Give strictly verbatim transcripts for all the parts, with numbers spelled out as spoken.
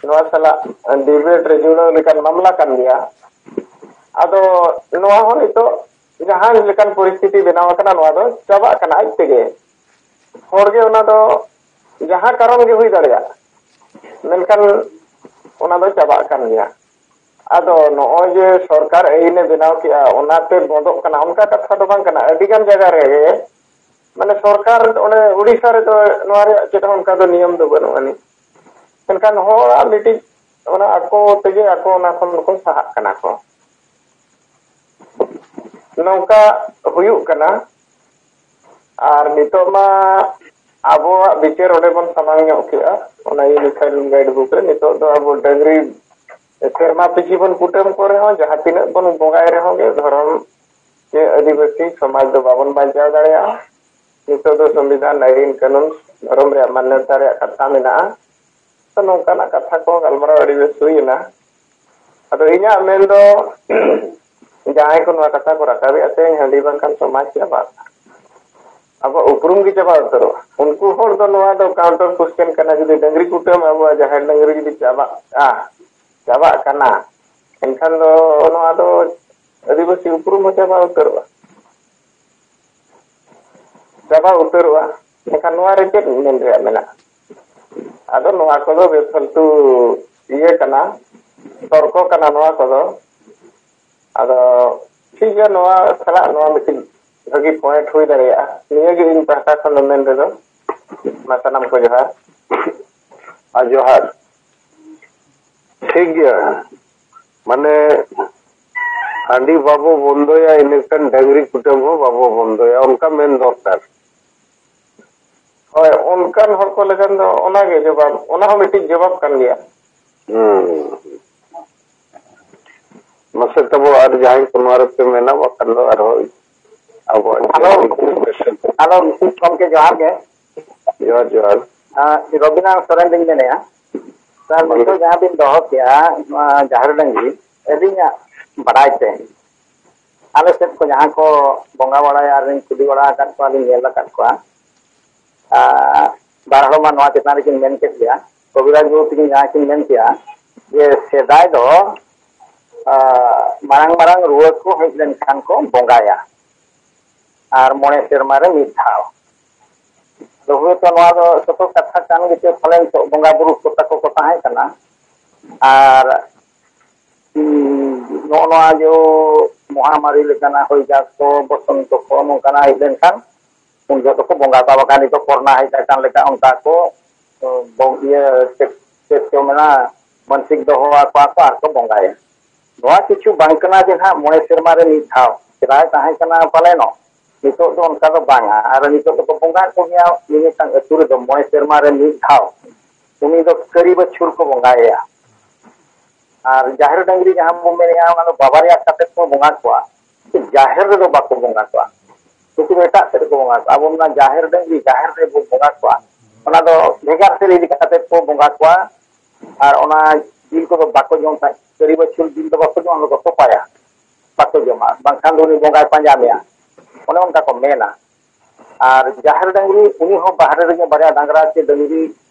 ᱱᱚᱣᱟ ᱥᱟᱞᱟᱜ ᱰᱤᱵᱮᱴ ᱨᱮ ᱡᱩᱲᱟᱹᱣ ᱞᱮᱠᱟᱱ ᱢᱟᱢᱞᱟ ᱠᱟᱱ ᱜᱮᱭᱟ᱾ ᱟᱫᱚ ᱱᱚᱣᱟ ᱦᱚᱸ ᱱᱤᱛᱚᱜ ᱡᱟᱦᱟᱸ ᱞᱮᱠᱟᱱ ᱯᱚᱨᱤᱥᱛᱷᱤᱛᱤ ᱵᱮᱱᱟᱣ ᱟᱠᱟᱱᱟ, ᱱᱚᱣᱟ ᱫᱚ ᱪᱟᱵᱟᱜ ᱠᱟᱱᱟ ᱟᱡ ᱛᱮᱜᱮ᱾ ᱦᱚᱲ ᱜᱮ ᱚᱱᱟ ᱫᱚ ᱡᱟᱦᱟᱸ ᱠᱟᱨᱚᱱ ᱜᱮ ᱦᱩᱭ ᱫᱟᱲᱮᱭᱟᱜ, ᱢᱮᱱᱠᱷᱟᱱ ᱚᱱᱟ ᱫᱚ ᱪᱟᱵᱟᱜ ᱠᱟᱱ ᱜᱮᱭᱟ᱾ ᱟᱫᱚ ᱱᱚᱜᱼᱚᱭ ᱡᱮ ᱥᱚᱨᱠᱟᱨ ᱟᱹᱭᱤᱱᱮ ᱵᱮᱱᱟᱣ ᱠᱮᱜᱼᱟ, ᱚᱱᱟᱛᱮ ᱵᱚᱱᱫᱚᱜ ᱠᱟᱱᱟ, ᱚᱱᱠᱟ ᱠᱟᱛᱷᱟ ᱫᱚ ᱵᱟᱝ ᱠᱟᱱᱟ᱾ ᱟᱹᱰᱤ ᱜᱟᱱ ᱡᱟᱭᱜᱟ ᱨᱮᱜᱮ, ᱢᱟᱱᱮ, ᱥᱚᱨᱠᱟᱨ, ᱚᱸᱰᱮ ᱩᱲᱤᱥᱥᱟ ᱨᱮᱫᱚ ᱱᱚᱣᱟ ᱨᱮᱭᱟᱜ ᱪᱮᱫ ᱦᱚᱸ ᱚᱱᱠᱟ ᱫᱚ ᱱᱤᱭᱚᱢ ᱫᱚ ᱵᱟᱹᱱᱩᱜ ᱟᱹᱱᱤᱡ᱾ ᱢᱮᱱᱠᱷᱟᱱ ᱦᱚᱲᱟᱜ ᱢᱤᱫᱴᱤᱡ, ᱚᱱᱟ ᱟᱠᱚ ᱛᱮᱜᱮ ᱟᱠᱚ ᱚᱱᱟ ᱠᱷᱚᱱ ᱫᱚᱠᱚ ᱥᱟᱦᱟᱜ ᱠᱟᱱᱟ ᱠᱚ᱾ ᱱᱚᱝᱠᱟ ᱦᱩᱭᱩᱜ ᱠᱟᱱᱟ᱾ ᱟᱨ ᱱᱤᱛᱚᱜ ᱢᱟ ᱟᱵᱚᱣᱟᱜ ᱵᱤᱪᱟᱹᱨ ᱚᱸᱰᱮ ᱵᱚᱱ ᱥᱟᱢᱟᱝ ᱧᱚᱜ ᱠᱮᱜᱼᱟ, ᱚᱱᱟ Unified Guide Book ᱨᱮ᱾ ᱱᱤᱛᱚᱜ ᱫᱚ ᱟᱵᱚ ᱰᱟᱹᱝᱨᱤ ᱥᱮᱨᱢᱟ ᱯᱤᱪᱷᱤ ᱵᱚᱱ ᱠᱩᱴᱟᱹᱢ ᱠᱚ ᱨᱮᱦᱚᱸ, ᱡᱟᱦᱟᱸ ᱛᱤᱱᱟᱹᱜ ᱵᱚᱱ ᱵᱚᱸᱜᱟᱭ ᱨᱮᱦᱚᱸ ᱜᱮ, ᱫᱷᱚᱨᱚᱢ ᱥᱮ ᱟᱹᱫᱤᱵᱟᱹᱥᱤ ᱥᱚᱢᱟᱡᱽ ᱫᱚ ᱵᱟᱵᱚᱱ ᱵᱟᱧᱪᱟᱣ ᱫᱟᱲᱮᱭᱟᱜᱼᱟ᱾ ᱱᱤᱛᱚᱜ ᱫᱚ ᱥᱚᱝᱵᱤᱫᱷᱟᱱ, ᱟᱹᱭᱤᱱ, ᱠᱟᱹᱱᱩᱱ, ᱫᱷᱚᱨᱚᱢ ᱨᱮᱭᱟᱜ ᱢᱟᱱᱱᱚᱛᱟ ᱨᱮᱭᱟᱜ ᱠᱟᱛᱷᱟ ᱢᱮᱱᱟᱜᱼᱟ᱾ ᱛᱚ, ᱱᱚᱝᱠᱟᱱᱟᱜ ᱠᱟᱛᱷᱟ ᱠᱚ ᱜᱟᱞᱢᱟᱨᱟᱣ ᱟᱹᱰᱤ ᱵᱮᱥ ᱦᱩᱭᱮᱱᱟ᱾ ᱟᱫᱚ ᱤᱧᱟᱹᱜ ᱢᱮᱱ ᱫᱚ, ᱡᱟᱦᱟᱸᱭ ᱠᱚ ᱱᱚᱣᱟ ᱠᱟᱛᱷᱟ ᱠᱚ ᱨᱟᱠᱟᱵᱮᱫᱼᱟ, ᱛᱮᱦᱮᱧ ᱦᱟᱺᱰᱤ ᱵᱟᱝᱠᱷᱟᱱ ᱥᱚᱢᱟᱡᱽ ᱪᱟᱵᱟᱜ, ᱟᱵᱚᱣᱟᱜ ᱩᱯᱨᱩᱢ ᱜᱮ ᱪᱟᱵᱟ ᱩᱛᱟᱹᱨᱚᱜᱼᱟ᱾ ᱩᱱᱠᱩ ᱦᱚᱲ ᱫᱚ ᱱᱚᱣᱟ ᱫᱚ counter question ᱠᱟᱱᱟ, ᱡᱩᱫᱤ ᱰᱟᱹᱝᱨᱤ ᱠᱩᱴᱟᱹᱢ ᱟᱵᱚᱣᱟᱜ ᱡᱟᱦᱮᱨ ᱰᱟᱹᱝᱨᱤ ᱡᱩᱫᱤ ᱪᱟᱵᱟᱜᱼᱟ, ᱪᱟᱵᱟᱜ ᱠᱟᱱᱟ, ᱮᱱᱠᱷᱟᱱ ᱫᱚ ᱱᱚᱣᱟ ᱫᱚ ᱟᱹᱫᱤᱵᱟᱹᱥᱤ ᱩᱯᱨᱩᱢ ᱦᱚᱸ ᱪᱟᱵᱟ ᱩᱛᱟᱹᱨᱚᱜᱼᱟ᱾ ᱪᱟᱵᱟ ᱩᱛᱟᱹᱨᱚᱜᱼᱟ᱾ ᱮᱱᱠᱷᱟᱱ ᱱᱚᱣᱟ ᱨᱮ ᱪᱮᱫ ᱢᱮᱱ ᱨᱮᱭᱟᱜ ᱢᱮᱱᱟᱜᱼᱟ? ᱟᱫᱚ ᱱᱚᱣᱟ ᱠᱚᱫᱚ ᱵᱮᱯᱷᱟᱞᱛᱩ ᱤᱭᱟᱹ ᱠᱟᱱᱟ, ᱛᱚᱨᱠᱚ ᱠᱟᱱᱟ ᱱᱚᱣᱟ ᱠᱚᱫᱚ᱾ ᱟᱫᱚ ᱴᱷᱤᱠ ᱜᱮᱭᱟ, ᱱᱚᱣᱟ ᱥᱟᱞᱟᱜ ᱱᱚᱣᱟ ᱢᱤᱫᱴᱤᱡ ᱵᱷᱟᱹᱜᱤ point ᱦᱩᱭ ᱫᱟᱲᱮᱭᱟᱜᱼᱟ᱾ ᱱᱤᱭᱟᱹ ᱜᱮ ᱤᱧ ᱯᱟᱦᱴᱟ ᱠᱷᱚᱱ ᱫᱚ ᱢᱮᱱ ᱨᱮᱫᱚ᱾ ᱢᱟ, ᱥᱟᱱᱟᱢ ᱠᱚ ᱡᱚᱦᱟᱨ᱾ ᱟᱨ ᱡᱚᱦᱟᱨ᱾ ᱴᱷᱤᱠ ᱜᱮᱭᱟ, ᱢᱟᱱᱮ, ᱦᱟᱺᱰᱤ ᱵᱟᱵᱚ ᱵᱚᱱᱫᱚᱭᱟ, ᱤᱱᱟᱹᱠᱷᱟᱱ ᱰᱟᱹᱝᱨᱤ ᱠᱩᱴᱟᱹᱢ ᱦᱚᱸ ᱵᱟᱵᱚ ᱵᱚᱱᱫᱚᱭᱟ, ᱚᱱᱠᱟ ᱢᱮᱱ ᱫᱚᱨᱠᱟᱨ᱾ ᱦᱳᱭ, ᱚᱱᱠᱟᱱ ᱦᱚᱲ ᱠᱚ ᱞᱟᱹᱜᱤᱫ ᱫᱚ ᱚᱱᱟᱜᱮ ᱡᱚᱵᱟᱵ, ᱚᱱᱟ ᱦᱚᱸ ᱢᱤᱫᱴᱤᱡ ᱡᱚᱵᱟᱵ ᱠᱟᱱ ᱜᱮᱭᱟ᱾ ᱦᱩᱸ᱾ ᱢᱟᱥᱮ ᱛᱟᱵᱚ ᱟᱨ ᱡᱟᱦᱟᱸᱭ ᱠᱚ ᱱᱚᱣᱟ ᱨᱮᱯᱮ ᱢᱮᱱᱟ, ᱵᱟᱠᱷᱟᱱ ᱫᱚ ᱟᱨᱦᱚᱸ ᱟᱵᱚᱣᱟᱜ ᱦᱮᱞᱳ᱾ ᱦᱮᱞᱳ, ᱜᱚᱢᱠᱮ, ᱡᱚᱦᱟᱨ ᱜᱮ᱾ ᱡᱚᱦᱟᱨ, ᱡᱚᱦᱟᱨ᱾ ᱟᱸ, ᱨᱚᱵᱤᱱᱟᱛᱷ ᱥᱚᱨᱮᱱ ᱞᱤᱧ ᱢᱮᱱᱮᱫᱼᱟ᱾ ᱥᱟᱨ, ᱢᱟᱱᱮ ᱱᱤᱛᱚᱜ ᱡᱟᱦᱟᱸ ᱵᱤᱱ ᱫᱚᱦᱚ ᱠᱮᱜᱼᱟ, ᱱᱚᱣᱟ ᱡᱟᱦᱮᱨ ᱰᱟᱹᱝᱨᱤ, ᱟᱹᱞᱤᱧᱟᱜ ᱵᱟᱰᱟᱭ ᱛᱮ, ᱟᱞᱮ ᱥᱮᱫ ᱠᱚ ᱡᱟᱦᱟᱸ ᱠᱚ ᱵᱚᱸᱜᱟ ᱵᱟᱲᱟᱭᱟ, ᱟᱨ ᱞᱤᱧ ᱠᱩᱞᱤ ᱵᱟᱲᱟ ᱟᱠᱟᱫ ᱠᱚᱣᱟ, ᱞᱤᱧ ᱧᱮᱞ ᱟᱠᱟᱫ ᱠᱚᱣᱟ, ᱟᱨ ᱵᱟᱨ ᱦᱚᱲ ᱢᱟ ᱱᱚᱣᱟ ᱪᱮᱛᱟᱱ ᱨᱮᱠᱤᱱ ᱢᱮᱱ ᱠᱮᱫ ᱜᱮᱭᱟ, ᱠᱚᱵᱤᱨᱟᱡᱽ ᱵᱟᱹᱵᱩ ᱛᱟᱹᱠᱤᱱ ᱡᱟᱦᱟᱸ ᱠᱤᱱ ᱢᱮᱱ ᱠᱮᱜᱼᱟ, ᱡᱮ ᱥᱮᱫᱟᱭ ᱫᱚ ᱟᱨ ᱢᱟᱨᱟᱝ ᱢᱟᱨᱟᱝ ᱨᱩᱣᱟᱹ ᱠᱚ ᱦᱮᱡ ᱞᱮᱱᱠᱷᱟᱱ ᱠᱚ ᱵᱚᱸᱜᱟᱭᱟ ᱟᱨ ᱢᱚᱬᱮ ᱥᱮᱨᱢᱟ ᱨᱮ ᱢᱤᱫ ᱫᱷᱟᱣ᱾ ᱟᱫᱚ ᱦᱳᱭᱛᱳ ᱱᱚᱣᱟ ᱫᱚ ᱥᱚᱛᱚ ᱠᱟᱛᱷᱟ ᱠᱟᱱ ᱜᱮᱪᱚ, ᱯᱟᱞᱮᱱ ᱠᱚ ᱵᱚᱸᱜᱟ ᱵᱩᱨᱩ ᱠᱚ ᱛᱟᱠᱚ ᱠᱚ ᱛᱟᱦᱮᱸ ᱠᱟᱱᱟ᱾ ᱟᱨ ᱩᱸ, ᱱᱚᱜᱼᱚ ᱱᱚᱣᱟ ᱡᱮ ᱢᱚᱦᱟᱢᱟᱨᱤ ᱞᱮᱠᱟᱱᱟᱜ ᱦᱩᱭ ᱡᱟᱠ ᱠᱚ, ᱵᱚᱥᱚᱱᱛᱚ ᱠᱚ, ᱱᱚᱝᱠᱟᱱᱟᱜ ᱦᱮᱡ ᱞᱮᱱᱠᱷᱟᱱ ᱩᱱ ᱡᱚᱦᱚᱜ ᱫᱚᱠᱚ ᱵᱚᱸᱜᱟ ᱠᱚᱣᱟ, ᱵᱟᱠᱷᱟᱱ ᱱᱤᱛᱚᱜ ᱠᱚᱨᱳᱱᱟ ᱦᱮᱡ ᱟᱠᱟᱱ ᱞᱮᱠᱟ ᱚᱱᱠᱟ ᱠᱚ, ᱚ, ᱵᱚᱝ-, ᱤᱭᱟᱹ, ᱪᱮᱫ, ᱪᱮᱫ ᱠᱚ ᱢᱮᱱᱟ, ᱢᱟᱱᱥᱤᱠ ᱫᱚᱦᱚ ᱟᱠᱚᱣᱟ ᱠᱚ ᱟᱨ ᱠᱚ ᱵᱚᱸᱜᱟᱭᱟ᱾ ᱱᱚᱣᱟ ᱠᱤᱪᱷᱩ ᱵᱟᱝ ᱠᱟᱱᱟ ᱡᱮ ᱱᱟᱦᱟᱜ ᱢᱚᱬᱮ ᱥᱮᱨᱢᱟ ᱨᱮ ᱢᱤᱫ ᱫᱷᱟᱣ, ᱥᱮᱫᱟᱭ ᱛᱟᱦᱮᱸ ᱠᱟᱱᱟ ᱯᱟᱞᱮᱱᱚᱜ, ᱱᱤᱛᱚᱜ ᱫᱚ ᱚᱱᱠᱟ ᱫᱚ ᱵᱟᱝᱟ᱾ ᱟᱨ ᱱᱤᱛᱚᱜ ᱫᱚᱠᱚ ᱵᱚᱸᱜᱟᱭᱮᱫ ᱠᱚᱜᱮᱭᱟ ᱢᱤᱢᱤᱫᱴᱟᱝ ᱟᱹᱛᱩ ᱨᱮᱫᱚ ᱢᱚᱬᱮ ᱥᱮᱨᱢᱟ ᱨᱮ ᱢᱤᱫ ᱫᱷᱟᱣ᱾ ᱩᱱᱤ ᱫᱚ ᱠᱟᱹᱨᱤ ᱵᱟᱹᱪᱷᱩᱨ ᱠᱚ ᱵᱚᱸᱜᱟᱭᱮᱭᱟ᱾ ᱟᱨ ᱡᱟᱦᱮᱨ ᱰᱟᱹᱝᱨᱤ ᱡᱟᱦᱟᱸ ᱵᱚᱱ ᱢᱮᱱᱮᱫᱼᱟ, ᱚᱱᱟ ᱫᱚ ᱵᱟᱵᱟ ᱨᱮᱭᱟᱜ ᱠᱟᱛᱮ ᱠᱚ ᱵᱚᱸᱜᱟ ᱠᱚᱣᱟ, ᱡᱟᱦᱮᱨ ᱨᱮᱫᱚ ᱵᱟᱠᱚ ᱵᱚᱸᱜᱟ ᱠᱚᱣᱟ, ᱩᱱᱠᱩ ᱫᱚ ᱮᱴᱟᱜ ᱥᱮᱫ ᱨᱮᱠᱚ ᱵᱚᱸᱜᱟ ᱠᱚᱣᱟ᱾ ᱟᱵᱚ ᱚᱱᱟ ᱡᱟᱦᱮᱨ ᱰᱟᱹᱝᱨᱤ ᱡᱟᱦᱮᱨ ᱨᱮᱵᱚ ᱵᱚᱸᱜᱟ ᱠᱚᱣᱟ, ᱚᱱᱟ ᱫᱚ ᱵᱷᱮᱜᱟᱨ ᱥᱮᱫ ᱤᱫᱤ ᱠᱟᱛᱮ ᱠᱚ ᱵᱚᱸᱜᱟ ᱠᱚᱣᱟ᱾ ᱟᱨ ᱚᱱᱟ ᱡᱤᱞ ᱠᱚᱫᱚ ᱵᱟᱠᱚ ᱡᱚᱢ ᱠᱷᱟᱡ, ᱠᱟᱹᱨᱤ ᱵᱟᱹᱪᱷᱩᱞ ᱡᱤᱞ ᱫᱚ ᱵᱟᱠᱚ ᱡᱚᱢᱟ, ᱚᱱᱟ ᱫᱚᱠᱚ ᱛᱚᱯᱟᱭᱟ, ᱵᱟᱠᱚ ᱡᱚᱢᱟ, ᱵᱟᱝᱠᱷᱟᱱ ᱫᱚ ᱩᱱᱤ ᱵᱚᱸᱜᱟᱭ ᱯᱟᱸᱡᱟ ᱢᱮᱭᱟ, ᱚᱱᱮ ᱚᱱᱠᱟ ᱠᱚ ᱢᱮᱱᱟ᱾ ᱟᱨ ᱡᱟᱦᱮᱨ ᱰᱟᱹᱝᱨᱤ, ᱩᱱᱤ ᱦᱚᱸ ᱵᱟᱦᱨᱮ ᱨᱮᱜᱮ ᱵᱟᱨᱭᱟ ᱰᱟᱝᱨᱟ ᱥᱮ ᱰᱟᱹᱝᱨᱤ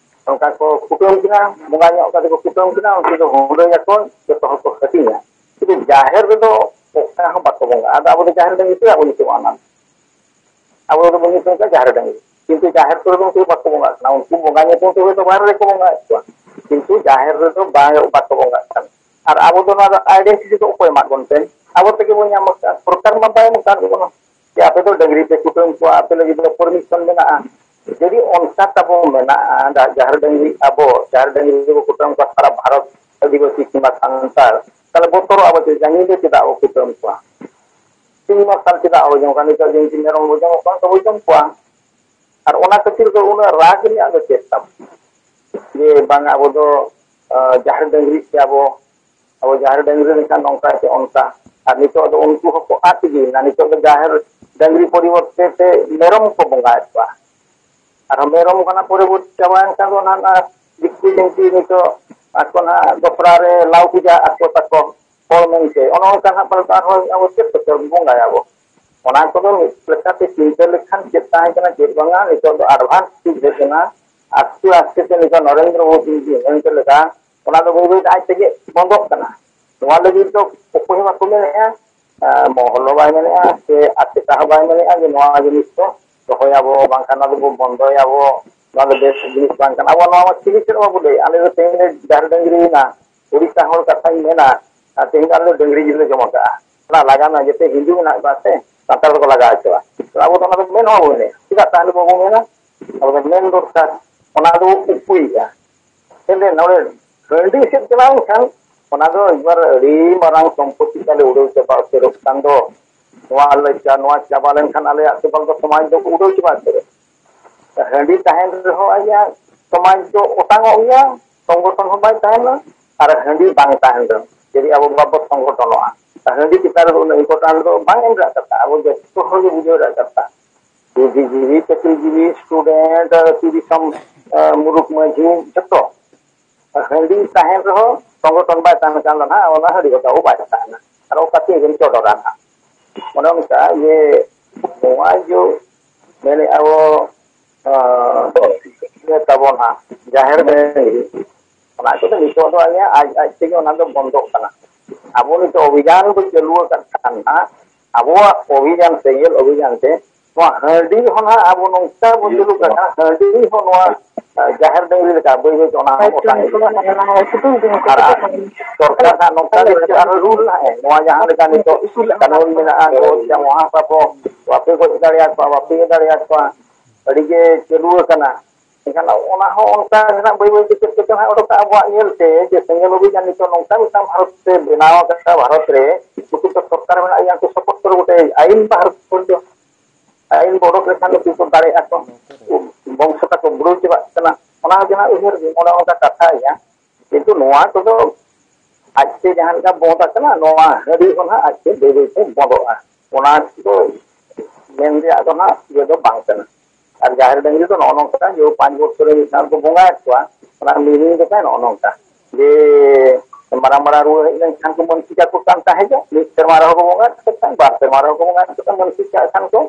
ᱚᱱᱠᱟ ᱠᱚ ᱠᱩᱴᱟᱹᱢ ᱠᱤᱱᱟ, ᱵᱚᱸᱜᱟ ᱧᱚᱜ ᱠᱟᱛᱮ ᱠᱚ ᱠᱩᱴᱟᱹᱢ ᱠᱤᱱᱟ, ᱩᱱᱠᱩ ᱫᱚ ᱦᱩᱰᱟᱹᱭᱟᱠᱚ, ᱡᱚᱛᱚ ᱦᱚᱲ ᱠᱚ ᱦᱟᱹᱴᱤᱧᱟ᱾ ᱠᱤᱱᱛᱩ ᱡᱟᱦᱮᱨ ᱨᱮᱫᱚ ᱚᱠᱟ ᱦᱚᱸ ᱵᱟᱠᱚ ᱵᱚᱸᱜᱟᱜᱼᱟ᱾ ᱟᱫᱚ ᱟᱵᱚ ᱫᱚ ᱡᱟᱦᱮᱨ ᱰᱟᱹᱝᱨᱤ ᱪᱮᱫᱟᱜ ᱵᱚᱱ ᱧᱩᱛᱩᱢᱟ ᱚᱱᱟ? ᱟᱵᱚ ᱫᱚᱵᱚᱱ ᱧᱩᱛᱩᱢ ᱠᱚᱣᱟ ᱡᱟᱦᱮᱨ ᱰᱟᱹᱝᱨᱤ, ᱠᱤᱱᱛᱩ ᱡᱟᱦᱮᱨ ᱠᱚᱨᱮ ᱫᱚ ᱩᱱᱠᱩ ᱫᱚ ᱵᱟᱠᱚ ᱵᱚᱸᱜᱟᱜ ᱠᱟᱱᱟ᱾ ᱩᱱᱠᱩ ᱵᱚᱸᱜᱟ ᱧᱩᱛᱩᱢ ᱛᱮᱜᱮ ᱫᱚ ᱵᱟᱦᱨᱮ ᱨᱮᱠᱚ ᱵᱚᱸᱜᱟᱭᱮᱫ ᱠᱚᱣᱟ, ᱠᱤᱱᱛᱩ ᱡᱟᱦᱮᱨ ᱨᱮᱫᱚ ᱵᱟᱝ, ᱵᱟᱠᱚ ᱵᱚᱸᱜᱟᱜ ᱠᱟᱱᱟ᱾ ᱟᱨ ᱟᱵᱚ ᱫᱚ ᱱᱚᱣᱟ ᱫᱚ ᱟᱭᱰᱮᱱᱴᱤᱴᱤ ᱫᱚ ᱚᱠᱚᱭ ᱮᱢᱟᱜ ᱵᱚᱱ ᱛᱮ? ᱟᱵᱚ ᱛᱮᱜᱮ ᱵᱚᱱ ᱧᱟᱢ ᱟᱠᱟᱫᱼᱟ᱾ ᱥᱚᱨᱠᱟᱨ ᱢᱟ ᱵᱟᱭ ᱮᱢ ᱟᱠᱟᱫ ᱵᱚᱱᱟ ᱡᱮ ᱟᱯᱮ ᱫᱚ ᱰᱟᱹᱝᱨᱤ ᱯᱮ ᱠᱩᱴᱟᱹᱢ ᱠᱚᱣᱟ, ᱟᱯᱮ ᱞᱟᱹᱜᱤᱫ ᱫᱚ ᱯᱟᱨᱢᱤᱥᱚᱱ ᱢᱮᱱᱟᱜᱼᱟ᱾ ᱡᱩᱫᱤ ᱚᱱᱠᱟ ᱛᱟᱵᱚ ᱢᱮᱱᱟᱜᱼᱟ, ᱡᱟ-, ᱡᱟᱦᱮᱨ ᱰᱟᱹᱝᱨᱤ, ᱟᱵᱚ ᱡᱟᱦᱮᱨ ᱰᱟᱹᱝᱨᱤ ᱜᱮᱵᱚ ᱠᱩᱴᱟᱹᱢ ᱠᱚᱣᱟ ᱥᱟᱨᱟ ᱵᱷᱟᱨᱚᱛ ᱟᱹᱫᱤᱵᱟᱹᱥᱤ ᱠᱤᱝᱵᱟ ᱥᱟᱱᱛᱟᱲ, ᱛᱟᱦᱞᱮ ᱵᱚᱛᱚᱨᱚᱜ ᱟᱵᱚ ᱪᱮᱫ? ᱰᱟᱹᱝᱨᱤ ᱫᱚ ᱪᱮᱫᱟᱜ ᱵᱚ ᱠᱩᱴᱟᱹᱢ ᱠᱚᱣᱟ? ᱥᱤᱧ ᱢᱟᱨᱥᱟᱞ ᱪᱮᱫᱟᱜ ᱵᱚ ᱡᱚᱢ ᱠᱚᱣᱟ? ᱱᱤᱛᱚᱜ ᱡᱩᱫᱤ ᱢᱮᱨᱚᱢ ᱵᱚ ᱡᱚᱢ ᱠᱚᱣᱟ, ᱛᱚ ᱵᱚ ᱡᱚᱢ ᱠᱚᱣᱟ᱾ ᱟᱨ ᱚᱱᱟ ᱠᱷᱟᱹᱛᱤᱨ ᱫᱚ ᱩᱱᱟᱹᱜ ᱨᱟᱜᱽ ᱨᱮᱭᱟᱜ ᱫᱚ ᱪᱮᱫ ᱛᱟᱵᱚ? ᱡᱮ ᱵᱟᱝ ᱟᱵᱚ ᱫᱚ, ᱟᱸ, ᱡᱟᱦᱮᱨ ᱰᱟᱹᱝᱨᱤ ᱥᱮ ᱟᱵᱚ, ᱟᱵᱚ ᱡᱟᱦᱮᱨ ᱰᱟᱹᱝᱨᱤ ᱞᱮᱠᱷᱟᱱ ᱱᱚᱝᱠᱟ ᱥᱮ ᱚᱱᱠᱟ᱾ ᱟᱨ ᱱᱤᱛᱚᱜ ᱫᱚ ᱩᱱᱠᱩ ᱦᱚᱸᱠᱚ ᱟᱫ ᱤᱫᱤᱭᱮᱱᱟ᱾ ᱱᱤᱛᱚᱜ ᱫᱚ ᱡᱟᱦᱮᱨ ᱰᱟᱹᱝᱨᱤ ᱯᱚᱨᱤᱵᱚᱨᱛᱮ ᱛᱮ ᱢᱮᱨᱚᱢ ᱠᱚ ᱵᱚᱸᱜᱟᱭᱮᱫ ᱠᱚᱣᱟ᱾ ᱟᱨᱦᱚᱸ ᱢᱮᱨᱚᱢ ᱠᱷᱚᱱᱟᱜ ᱯᱚᱨᱤᱵᱚᱨᱛᱤ ᱪᱟᱵᱟᱭᱮᱱ ᱠᱷᱟᱱ ᱫᱚ ᱱᱟᱦᱟᱜ ᱚᱱᱟ ᱫᱤᱠᱩ ᱡᱤᱱᱛᱤ ᱱᱤᱛᱚᱜ ᱟᱠᱚ ᱱᱟᱦᱟᱜ ᱫᱚᱥᱨᱟ ᱨᱮ ᱞᱟᱣ ᱯᱩᱡᱟ ᱟᱠᱚ ᱛᱟᱠᱚ ᱦᱚᱲ ᱢᱮᱱᱛᱮ᱾ ᱚᱱᱮ ᱚᱱᱠᱟ ᱱᱟᱦᱟᱜ ᱯᱟᱞᱮ ᱟᱨᱦᱚᱸ ᱟᱵᱚ ᱪᱮᱫ ᱠᱚᱛᱮ ᱵᱚᱸᱜᱟᱭᱟᱵᱚ? ᱚᱱᱟ ᱠᱚᱫᱚ ᱢᱤᱫ ᱞᱮᱠᱟᱛᱮ ᱪᱤᱱᱛᱟᱹ ᱞᱮᱠᱷᱟᱱ ᱪᱮᱫ ᱛᱟᱦᱮᱸ ᱠᱟᱱᱟ, ᱪᱮᱫ ᱵᱟᱝᱟ, ᱱᱤᱛᱚᱜ ᱫᱚ ᱮᱰᱵᱷᱟᱱᱥ ᱡᱩᱜᱽ ᱦᱮᱡ ᱮᱱᱟ᱾ ᱟᱥᱛᱮ ᱟᱥᱛᱮ ᱛᱮ ᱱᱤᱛᱚᱜ ᱱᱚᱨᱮᱱᱫᱨᱚ ᱢᱳᱫᱤ ᱢᱮᱱ ᱠᱮᱫ ᱞᱮᱠᱟ, ᱚᱱᱟ ᱫᱚ ᱵᱟᱹᱭ ᱵᱟᱹᱭ ᱛᱮ ᱟᱡ ᱛᱮᱜᱮ ᱵᱚᱱᱫᱚᱜ ᱠᱟᱱᱟ᱾ ᱱᱚᱣᱟ ᱞᱟᱹᱜᱤᱫ ᱫᱚ ᱚᱠᱚᱭ ᱦᱚᱸ ᱵᱟᱠᱚ ᱢᱮᱱᱮᱫᱼᱟ, ᱟᱸ, ᱢᱚᱦᱚᱞ ᱦᱚᱸ ᱵᱟᱭ ᱢᱮᱱᱮᱫᱼᱟ, ᱥᱮ ᱟᱥᱮᱠᱟ ᱦᱚᱸ ᱵᱟᱭ ᱢᱮᱱᱮᱫᱼᱟ ᱡᱮ ᱱᱚᱣᱟ ᱡᱤᱱᱤᱥ ᱫᱚ ᱫᱚᱦᱚᱭᱟᱵᱚ, ᱵᱟᱝᱠᱷᱟᱱ ᱱᱚᱣᱟ ᱫᱚᱵᱚ ᱵᱚᱱᱫᱚᱭᱟᱵᱚ, ᱱᱚᱣᱟ ᱫᱚ ᱵᱮᱥ ᱡᱤᱱᱤᱥ ᱵᱟᱝ ᱠᱟᱱᱟ᱾ ᱟᱵᱚ ᱱᱚᱣᱟ ᱢᱟ ᱪᱤᱞᱤ ᱴᱷᱮᱱ ᱵᱟᱵᱚ ᱞᱟᱹᱭᱮᱫᱼᱟ᱾ ᱟᱞᱮ ᱫᱚ ᱛᱮᱦᱮᱧ ᱞᱮ ᱡᱟᱦᱮᱨ ᱰᱟᱹᱝᱨᱤᱭᱮᱱᱟ, ᱩᱲᱤᱥᱥᱟ ᱦᱚᱲ ᱠᱟᱛᱷᱟᱧ ᱢᱮᱱᱟ, ᱟᱨ ᱛᱮᱦᱮᱧ ᱫᱚ ᱟᱞᱮ ᱫᱚ ᱰᱟᱹᱝᱨᱤ ᱡᱤᱞ ᱞᱮ ᱡᱚᱢ ᱟᱠᱟᱫᱼᱟ᱾ ᱚᱱᱟ ᱞᱟᱜᱟ ᱢᱮ, ᱡᱮᱛᱮ ᱦᱤᱱᱫᱩ ᱢᱮᱱᱟᱜ ᱠᱚᱣᱟ ᱥᱮ, ᱥᱟᱱᱛᱟᱲ ᱫᱚᱠᱚ ᱞᱟᱜᱟ ᱦᱚᱪᱚᱣᱟ᱾ ᱟᱵᱚ ᱫᱚ ᱚᱱᱟ ᱫᱚ ᱢᱮᱱ ᱦᱚᱸ ᱵᱟᱵᱚ ᱢᱮᱱᱟ᱾ ᱪᱮᱫᱟᱜ ᱛᱟᱦᱞᱮ ᱵᱟᱵᱚ ᱢᱮᱱᱟ? ᱟᱵᱚ ᱫᱚ ᱢᱮᱱ ᱫᱚᱨᱠᱟᱨ, ᱚᱱᱟ ᱫᱚᱵᱚ ᱩᱠᱩᱭᱮᱫᱼᱟ᱾ ᱮᱱᱛᱮ ᱱᱚᱰᱮ ᱦᱟᱺᱰᱤ ᱥᱮᱫ ᱪᱟᱞᱟᱣ ᱞᱮᱱᱠᱷᱟᱱ ᱚᱱᱟ ᱫᱚ ᱮᱠᱵᱟᱨ ᱟᱹᱰᱤ ᱢᱟᱨᱟᱝ ᱥᱚᱢᱯᱚᱛᱤ ᱛᱟᱞᱮ ᱩᱰᱟᱹᱣ ᱪᱟᱵᱟ ᱩᱛᱟᱹᱨᱚᱜ ᱠᱟᱱ ᱫᱚ᱾ ᱱᱚᱣᱟ ᱞᱟᱹᱭ ᱠᱮᱭᱟ, ᱱᱚᱣᱟ ᱪᱟᱵᱟ ᱞᱮᱱᱠᱷᱟᱱ ᱟᱞᱮᱭᱟᱜ ᱠᱮᱵᱚᱞ ᱫᱚ ᱥᱚᱢᱟᱡᱽ ᱫᱚ ᱩᱰᱟᱹᱣ ᱪᱟᱵᱟ ᱩᱛᱟᱹᱨᱚᱜ᱾ ᱦᱟᱺᱰᱤ ᱛᱟᱦᱮᱱ ᱨᱮᱦᱚᱸ ᱟᱭᱟᱜ ᱥᱚᱢᱟᱡᱽ ᱫᱚ ᱚᱴᱟᱝᱚᱜ ᱜᱮᱭᱟ, ᱥᱚᱝᱜᱚᱴᱷᱚᱱ ᱦᱚᱸ ᱵᱟᱭ ᱛᱟᱦᱮᱱᱟ᱾ ᱟᱨ ᱦᱟᱺᱰᱤ ᱵᱟᱝ ᱛᱟᱦᱮᱱ ᱨᱮᱦᱚᱸ, ᱡᱩᱫᱤ ᱟᱵᱚ ᱵᱟᱵᱚ ᱥᱚᱝᱜᱚᱴᱷᱚᱱᱚᱜᱼᱟ, ᱟᱨ ᱦᱟᱺᱰᱤ ᱪᱮᱛᱟᱱ ᱨᱮ ᱩᱱᱟᱹᱜ ᱤᱢᱯᱚᱨᱴᱮᱱᱴ ᱫᱚ ᱵᱟᱝ ᱮᱢ ᱨᱮᱭᱟᱜ ᱠᱟᱛᱷᱟ᱾ ᱟᱵᱚ ᱡᱚᱛᱚ ᱦᱚᱲ ᱜᱮ ᱵᱩᱡᱷᱟᱹᱣ ᱨᱮᱭᱟᱜ ᱠᱟᱛᱷᱟ, ᱵᱩᱫᱽᱫᱷᱤᱡᱤᱵᱤ, ᱪᱟᱹᱠᱨᱤᱡᱤᱵᱤ, ᱥᱴᱩᱰᱮᱱᱴ, ᱟᱹᱛᱩ ᱫᱤᱥᱚᱢ, ᱟᱸ, ᱢᱩᱨᱩᱠ ᱢᱟᱹᱡᱷᱤ, ᱡᱚᱛᱚ᱾ ᱦᱟᱺᱰᱤ ᱛᱟᱦᱮᱱ ᱨᱮᱦᱚᱸ ᱥᱚᱝᱜᱚᱴᱷᱚᱱ ᱵᱟᱭ ᱛᱟᱦᱮᱱ ᱠᱷᱟᱱ ᱫᱚ ᱱᱟᱦᱟᱜ ᱚᱱᱟ ᱦᱟᱺᱰᱤ ᱜᱚᱴᱟ ᱵᱟᱭ ᱛᱟᱦᱮᱱᱟ᱾ ᱟᱨ ᱚᱠᱟ ᱛᱮ ᱵᱮᱱ ᱪᱚᱰᱚᱨᱟ ᱱᱟᱦᱟᱜ? ᱚᱱᱮ ᱚᱱᱠᱟ ᱡᱮ ᱱᱚᱣᱟ ᱡᱮ ᱢᱮᱱᱮᱫᱼᱟ ᱵᱚ, ᱟᱸ, ᱤᱭᱟᱹ ᱛᱟᱵᱚᱱ ᱦᱟᱸᱜ, ᱡᱟᱦᱮᱨ ᱰᱟᱹᱝᱨᱤ, ᱚᱱᱟ ᱠᱚᱫᱚ ᱱᱤᱛᱚᱜ ᱫᱚ ᱟᱭᱟᱜ ᱟᱡ ᱟᱡ ᱛᱮᱜᱮ ᱚᱱᱟ ᱫᱚ ᱵᱚᱱᱫᱚᱜ ᱠᱟᱱᱟ᱾ ᱟᱵᱚ ᱱᱤᱛᱚᱜ ᱚᱵᱷᱤᱡᱟᱱ ᱵᱚ ᱪᱟᱹᱞᱩ ᱟᱠᱟᱫ ᱠᱷᱟᱱ ᱦᱟᱸᱜ, ᱟᱵᱚᱣᱟᱜ ᱚᱵᱷᱤᱡᱟᱱ, ᱥᱮᱸᱜᱮᱞ ᱚᱵᱷᱤᱡᱟᱱ ᱛᱮ ᱱᱚᱣᱟ ᱦᱟᱺᱰᱤ ᱦᱚᱸ ᱱᱟᱦᱟᱜ ᱟᱵᱚ ᱱᱚᱝᱠᱟ ᱵᱚ ᱪᱟᱹᱞᱩ ᱠᱟᱜ ᱠᱟᱱᱟ, ᱦᱟᱺᱰᱤ ᱦᱚᱸ ᱱᱚᱣᱟ, ᱟᱸ, ᱡᱟᱦᱮᱨ ᱰᱟᱹᱝᱨᱤ ᱞᱮᱠᱟ ᱵᱟᱹᱭ ᱵᱟᱹᱭ ᱛᱮ ᱚᱱᱟ ᱦᱚᱸ ᱚᱴᱟᱝ ᱤᱫᱤᱜᱼᱟ᱾ ᱟᱨ ᱥᱚᱨᱠᱟᱨ ᱦᱟᱸᱜ ᱱᱚᱝᱠᱟ ᱜᱮ ᱟᱨᱦᱚᱸ ᱨᱩᱞ ᱦᱟᱸᱜ ᱮ, ᱱᱚᱣᱟ ᱡᱟᱦᱟᱸ ᱞᱮᱠᱟ ᱱᱤᱛᱚᱜ ᱠᱟᱹᱱᱩᱱ ᱢᱮᱱᱟᱜᱼᱟ, ᱜᱚ ᱦᱚᱛᱭᱟ ᱢᱚᱦᱟᱯᱟᱯ, ᱵᱟᱯᱮ ᱜᱚᱡ ᱫᱟᱲᱮᱭᱟᱠᱚᱣᱟ, ᱵᱟᱯᱮ ᱤᱭᱟᱹ ᱫᱟᱲᱮᱭᱟᱠᱚᱣᱟ, ᱟᱹᱰᱤ ᱜᱮ ᱪᱟᱹᱞᱩ ᱟᱠᱟᱱᱟ᱾ ᱮᱱᱠᱷᱟᱱ ᱚᱱᱟ ᱦᱚᱸ ᱚᱱᱠᱟ ᱜᱮ ᱱᱟᱜ ᱵᱟᱹᱭ ᱵᱟᱹᱭ ᱛᱮ ᱪᱮᱫ ᱠᱚᱪᱚ ᱦᱟᱸᱜ ᱚᱰᱚᱠᱟ ᱟᱵᱚᱣᱟᱜ ᱧᱮᱞ ᱛᱮ, ᱡᱮ ᱥᱮᱸᱜᱮᱞ ᱚᱵᱷᱤᱡᱟᱱ ᱱᱤᱛᱚᱜ ᱱᱚᱝᱠᱟ ᱢᱤᱫᱴᱟᱝ ᱵᱷᱟᱨᱚᱛ ᱛᱮ ᱵᱮᱱᱟᱣ ᱟᱠᱟᱫᱟ, ᱵᱷᱟᱨᱚᱛ ᱨᱮ ᱱᱩᱠᱩ ᱫᱚ ᱥᱚᱨᱠᱟᱨ ᱢᱮᱱᱟᱜ ᱜᱮᱭᱟ, ᱩᱱᱠᱩ ᱥᱚᱯᱚᱨᱴ ᱠᱚᱨᱮ ᱜᱚᱴᱮ ᱟᱭᱤᱱ ᱵᱟᱦᱟᱨ ᱠᱚ ᱟᱭᱤᱱ ᱵᱚ ᱚᱰᱚᱠ ᱞᱮᱠᱷᱟᱱ ᱱᱩᱠᱩ ᱠᱚ ᱫᱟᱲᱮᱭᱟᱜᱼᱟ ᱠᱚ, ᱵᱚᱝᱥᱚ ᱛᱟᱠᱚ ᱵᱩᱲᱟᱹᱣ ᱪᱟᱵᱟᱜ ᱠᱟᱱᱟ᱾ ᱚᱱᱟ ᱡᱟᱦᱟᱸ ᱩᱭᱦᱟᱹᱨ ᱜᱮ, ᱚᱱᱮ ᱚᱱᱠᱟ ᱠᱟᱛᱷᱟ ᱜᱮ᱾ ᱠᱤᱱᱛᱩ ᱱᱚᱣᱟ ᱠᱚᱫᱚ ᱟᱡᱛᱮ ᱡᱟᱦᱟᱸ ᱞᱮᱠᱟ ᱵᱚᱸᱫ ᱟᱠᱟᱱᱟ, ᱱᱚᱣᱟ ᱦᱟᱺᱰᱤ ᱦᱚᱸ ᱱᱟᱦᱟᱜ ᱟᱡᱛᱮ ᱵᱟᱹᱭ ᱵᱟᱹᱭ ᱛᱮ ᱵᱚᱸᱫᱚᱜᱼᱟ᱾ ᱚᱱᱟ ᱠᱚᱫᱚ ᱢᱮᱱ ᱨᱮᱭᱟᱜ ᱫᱚ ᱱᱟᱦᱟᱜ ᱤᱭᱟᱹ ᱫᱚ ᱵᱟᱝ ᱠᱟᱱᱟ᱾ ᱟᱨ ᱡᱟᱦᱮᱨ ᱰᱟᱹᱝᱨᱤ ᱫᱚ ᱱᱚᱜᱼᱚ ᱱᱚᱝᱠᱟ, ᱡᱮ ᱯᱟᱸᱪ ᱵᱚᱪᱷᱚᱨ ᱨᱮ ᱢᱤᱫ ᱫᱷᱟᱣ ᱠᱚ ᱵᱚᱸᱜᱟᱭᱮᱫ ᱠᱚᱣᱟ, ᱚᱱᱟ ᱢᱤᱱᱤᱝ ᱫᱚ ᱛᱟᱭ ᱱᱚᱜᱼᱚ ᱱᱚᱝᱠᱟ᱾ ᱡᱮ ᱢᱟᱨᱟᱝ ᱢᱟᱨᱟᱝ ᱨᱩᱣᱟᱹ ᱦᱮᱡ ᱞᱮᱱᱠᱷᱟᱱ ᱠᱚ ᱢᱟᱹᱱᱥᱤᱠ ᱟᱠᱚ ᱠᱟᱱ ᱛᱟᱦᱮᱸᱫ, ᱢᱤᱫ ᱥᱮᱨᱢᱟ ᱨᱮᱦᱚᱸ ᱠᱚ ᱵᱚᱸᱜᱟᱭᱮᱫ ᱠᱚ ᱛᱟᱦᱮᱸᱫ, ᱵᱟᱨ ᱥᱮᱨᱢᱟ ᱨᱮᱦᱚᱸ ᱠᱚ ᱵᱚᱸᱜᱟᱭᱮᱫ ᱠᱚ ᱛᱟᱦᱮᱸᱫ, ᱢᱟᱹᱱᱥᱤᱠ ᱠᱟᱜ ᱠᱷᱟᱱ ᱠᱚ᱾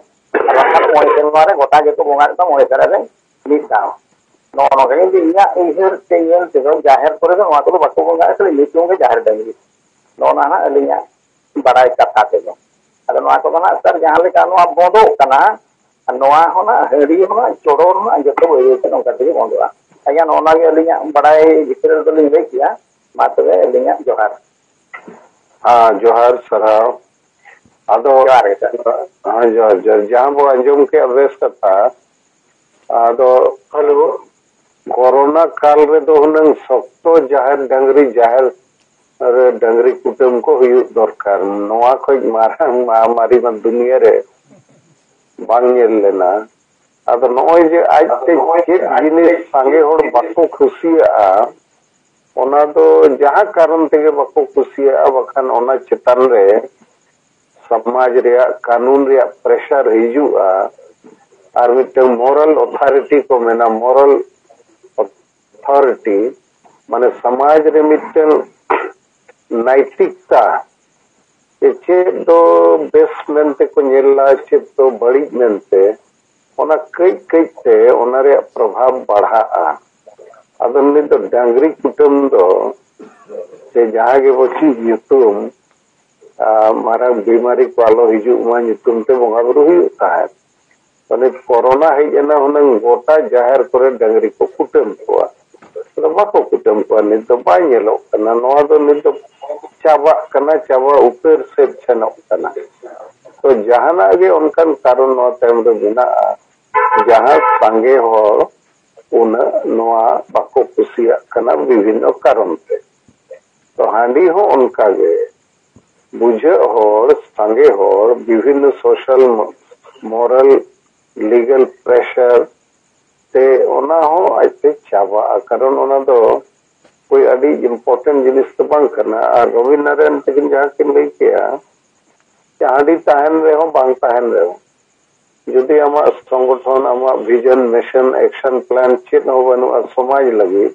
ᱟᱨ ᱵᱟᱝᱠᱷᱟᱱ ᱢᱚᱬᱮ ᱥᱮᱨᱢᱟ ᱨᱮ ᱜᱚᱴᱟ ᱜᱮᱠᱚ ᱵᱚᱸᱜᱟᱭᱮᱫ ᱠᱚᱣᱟ, ᱢᱚᱬᱮ ᱥᱮᱨᱢᱟ ᱨᱮ ᱢᱤᱫ ᱫᱷᱟᱣ᱾ ᱱᱚᱜᱼᱚ ᱱᱚᱝᱠᱟ ᱜᱮ ᱤᱧᱟᱹᱜ ᱩᱭᱦᱟᱹᱨ ᱛᱮ ᱧᱮᱞ ᱛᱮᱫᱚ ᱡᱟᱦᱮᱨ ᱠᱚᱨᱮ ᱫᱚ ᱱᱚᱣᱟ ᱠᱚᱫᱚ ᱵᱟᱠᱚ ᱵᱚᱸᱜᱟᱜᱼᱟ, ᱠᱷᱟᱹᱞᱤ ᱧᱩᱛᱩᱢ ᱜᱮ ᱡᱟᱦᱮᱨ ᱰᱟᱹᱝᱨᱤ᱾ ᱱᱚᱜᱼᱚ ᱱᱟ ᱦᱟᱸᱜ ᱟᱹᱞᱤᱧᱟᱜ ᱵᱟᱲᱟᱭ ᱠᱟᱛᱷᱟ ᱛᱮᱫᱚ᱾ ᱟᱫᱚ ᱱᱚᱣᱟ ᱠᱚᱫᱚ ᱦᱟᱸᱜ ᱥᱟᱨ ᱡᱟᱦᱟᱸ ᱞᱮᱠᱟ ᱱᱚᱣᱟ ᱵᱚᱸᱫᱚᱜ ᱠᱟᱱᱟ, ᱟᱨ ᱱᱚᱣᱟ ᱦᱚᱸ ᱱᱟᱜ ᱦᱟᱺᱰᱤ ᱦᱚᱸ ᱱᱟᱜ ᱪᱚᱰᱚᱨ ᱦᱚᱸ ᱱᱟᱜ ᱡᱚᱛᱚ ᱵᱟᱹᱭ ᱵᱟᱹᱭ ᱛᱮ ᱱᱚᱝᱠᱟ ᱛᱮᱜᱮ ᱵᱚᱸᱫᱚᱜᱼᱟ᱾ ᱟᱪᱪᱷᱟ, ᱱᱚᱜᱼᱚ ᱱᱟ ᱜᱮ ᱟᱹᱞᱤᱧᱟᱜ ᱵᱟᱲᱟᱭ ᱵᱷᱤᱛᱨᱤ ᱨᱮᱫᱚ ᱞᱤᱧ ᱞᱟᱹᱭ ᱠᱮᱜᱼᱟ᱾ ᱢᱟ ᱛᱚᱵᱮ ᱟᱹᱞᱤᱧᱟᱜ ᱡᱚᱦᱟᱨ᱾ ᱦᱮᱸ, ᱡᱚᱦᱟᱨ, ᱥᱟᱨᱦᱟᱣ᱾ ᱟᱫᱚ ᱡᱚᱦᱟᱨ ᱜᱮ ᱥᱟᱨ᱾ ᱦᱮᱸ, ᱡᱚᱦᱟᱨ, ᱡᱚᱦᱟᱨ᱾ ᱡᱟᱦᱟᱸ ᱵᱚ ᱟᱸᱡᱚᱢ ᱠᱮᱜᱼᱟ, ᱵᱮᱥ ᱠᱟᱛᱷᱟ᱾ ᱟᱫᱚ ᱦᱮᱞᱳ᱾ ᱠᱳᱨᱳᱱᱟ ᱠᱟᱞ ᱨᱮᱫᱚ ᱦᱩᱱᱟᱹᱝ ᱥᱚᱠᱛᱚ ᱡᱟᱦᱮᱨ ᱰᱟᱝᱨᱤ, ᱡᱟᱦᱮᱨ ᱨᱮ ᱰᱟᱝᱨᱤ ᱠᱩᱴᱟᱹᱢ ᱠᱚ ᱦᱩᱭᱩᱜ ᱫᱚᱨᱠᱟᱨ᱾ ᱱᱚᱣᱟ ᱠᱷᱚᱡ ᱢᱟᱨᱟᱝ ᱢᱟᱦᱟᱢᱟᱨᱤ ᱢᱟ ᱫᱩᱱᱤᱭᱟᱹ ᱨᱮ ᱵᱟᱝ ᱧᱮᱞ ᱞᱮᱱᱟ᱾ ᱟᱫᱚ ᱱᱚᱜᱼᱚᱭ ᱡᱮ ᱟᱡᱛᱮ ᱪᱮᱫ ᱡᱤᱱᱤᱥ ᱥᱟᱸᱜᱮ ᱦᱚᱲ ᱵᱟᱠᱚ ᱠᱩᱥᱤᱭᱟᱜᱼᱟ, ᱚᱱᱟ ᱫᱚ ᱡᱟᱦᱟᱸ ᱠᱟᱨᱚᱱ ᱛᱮᱜᱮ ᱵᱟᱠᱚ ᱠᱩᱥᱤᱭᱟᱜᱼᱟ, ᱵᱟᱠᱷᱟᱱ ᱚᱱᱟ ᱪᱮᱛᱟᱱ ᱨᱮ ᱥᱚᱢᱟᱡᱽ ᱨᱮᱭᱟᱜ ᱠᱟᱹᱱᱩᱱ ᱨᱮᱭᱟᱜ pressure ᱦᱤᱡᱩᱜᱼᱟ᱾ ᱟᱨ ᱢᱤᱫᱴᱟᱝ moral authority ᱠᱚ ᱢᱮᱱᱟ, moral authority, ᱢᱟᱱᱮ ᱥᱚᱢᱟᱡᱽ ᱨᱮ ᱢᱤᱫᱴᱟᱝ ᱱᱟᱭᱛᱤᱠᱛᱟ, ᱡᱮ ᱪᱮᱫ ᱫᱚ ᱵᱮᱥ ᱢᱮᱱᱛᱮ ᱠᱚ ᱧᱮᱞᱟ, ᱪᱮᱫ ᱫᱚ ᱵᱟᱹᱲᱤᱡ ᱢᱮᱱᱛᱮ, ᱚᱱᱟ ᱠᱟᱹᱡ ᱠᱟᱹᱡ ᱛᱮ ᱚᱱᱟ ᱨᱮᱭᱟᱜ ᱯᱨᱚᱵᱷᱟᱵᱽ ᱵᱟᱲᱦᱟᱜᱼᱟ᱾ ᱟᱫᱚ ᱱᱤᱛ ᱫᱚ ᱰᱟᱝᱨᱤ ᱠᱩᱴᱟᱹᱢ ᱫᱚ ᱥᱮ ᱡᱟᱦᱟᱸ ᱜᱮᱵᱚ ᱪᱮᱫ ᱧᱩᱛᱩᱢ, ᱟᱨ ᱢᱟᱨᱟᱝ ᱵᱤᱢᱟᱨᱤ ᱠᱚ ᱟᱞᱚ ᱦᱤᱡᱩᱜ ᱢᱟ ᱧᱩᱛᱩᱢ ᱛᱮ ᱵᱚᱸᱜᱟ ᱵᱩᱨᱩ ᱦᱩᱭᱩᱜ ᱛᱟᱦᱮᱸᱫ᱾ ᱛᱚ ᱱᱤᱛ ᱠᱳᱨᱳᱱᱟ ᱦᱮᱡ ᱮᱱᱟ, ᱦᱩᱱᱟᱹᱝ ᱜᱚᱴᱟ ᱡᱟᱦᱮᱨ ᱠᱚᱨᱮ ᱰᱟᱝᱨᱤ ᱠᱚ ᱠᱩᱴᱟᱹᱢ ᱠᱚᱣᱟ᱾ ᱟᱫᱚ ᱵᱟᱠᱚ ᱠᱩᱴᱟᱹᱢ ᱠᱚᱣᱟ, ᱱᱤᱛ ᱫᱚ ᱵᱟᱭ ᱧᱮᱞᱚᱜ ᱠᱟᱱᱟ᱾ ᱱᱚᱣᱟ ᱫᱚ ᱱᱤᱛ ᱫᱚ ᱪᱟᱵᱟᱜ ᱠᱟᱱᱟ, ᱪᱟᱵᱟ ᱩᱛᱟᱹᱨ ᱥᱮᱫ ᱥᱮᱱᱚᱜ ᱠᱟᱱᱟ᱾ ᱛᱚ ᱡᱟᱦᱟᱱᱟᱜ ᱜᱮ ᱚᱱᱠᱟᱱ ᱠᱟᱨᱚᱱ ᱱᱚᱣᱟ ᱛᱟᱭᱚᱢ ᱨᱮ ᱢᱮᱱᱟᱜᱼᱟ, ᱡᱟᱦᱟᱸ ᱥᱟᱸᱜᱮ ᱦᱚᱲ ᱩᱱᱟᱹᱜ ᱱᱚᱣᱟ ᱵᱟᱠᱚ ᱠᱩᱥᱤᱭᱟᱜ ᱠᱟᱱᱟ ᱵᱤᱵᱷᱤᱱᱱᱚ ᱠᱟᱨᱚᱱ ᱛᱮ᱾ ᱛᱚ ᱦᱟᱺᱰᱤ ᱦᱚᱸ ᱚᱱᱠᱟ ᱜᱮ, ᱵᱩᱡᱷᱟᱹᱜ ᱦᱚᱲ, ᱥᱟᱸᱜᱮ ᱦᱚᱲ, ᱵᱤᱵᱷᱤᱱᱱᱚ social, moral, legal pressure ᱛᱮ ᱚᱱᱟ ᱦᱚᱸ ᱟᱡᱛᱮ ᱪᱟᱵᱟᱜᱼᱟ᱾ ᱠᱟᱨᱚᱱ ᱚᱱᱟ ᱫᱚ ᱠᱳᱭ ᱟᱹᱰᱤ important ᱡᱤᱱᱤᱥ ᱫᱚ ᱵᱟᱝ ᱠᱟᱱᱟ᱾ ᱟᱨ ᱨᱚᱵᱤ ᱱᱟᱨᱟᱭᱚᱱ ᱛᱟᱹᱠᱤᱱ ᱡᱟᱦᱟᱸ ᱠᱤᱱ ᱞᱟᱹᱭ ᱠᱮᱜᱼᱟ, ᱦᱟᱺᱰᱤ ᱛᱟᱦᱮᱱ ᱨᱮᱦᱚᱸ ᱵᱟᱝ ᱛᱟᱦᱮᱱ ᱨᱮᱦᱚᱸ, ᱡᱩᱫᱤ ᱟᱢᱟᱜ ᱥᱚᱝᱜᱚᱴᱷᱚᱱ, ᱟᱢᱟᱜ vision, mission, action plan ᱪᱮᱫ ᱦᱚᱸ ᱵᱟᱹᱱᱩᱜᱼᱟ ᱥᱚᱢᱟᱡᱽ ᱞᱟᱹᱜᱤᱫ,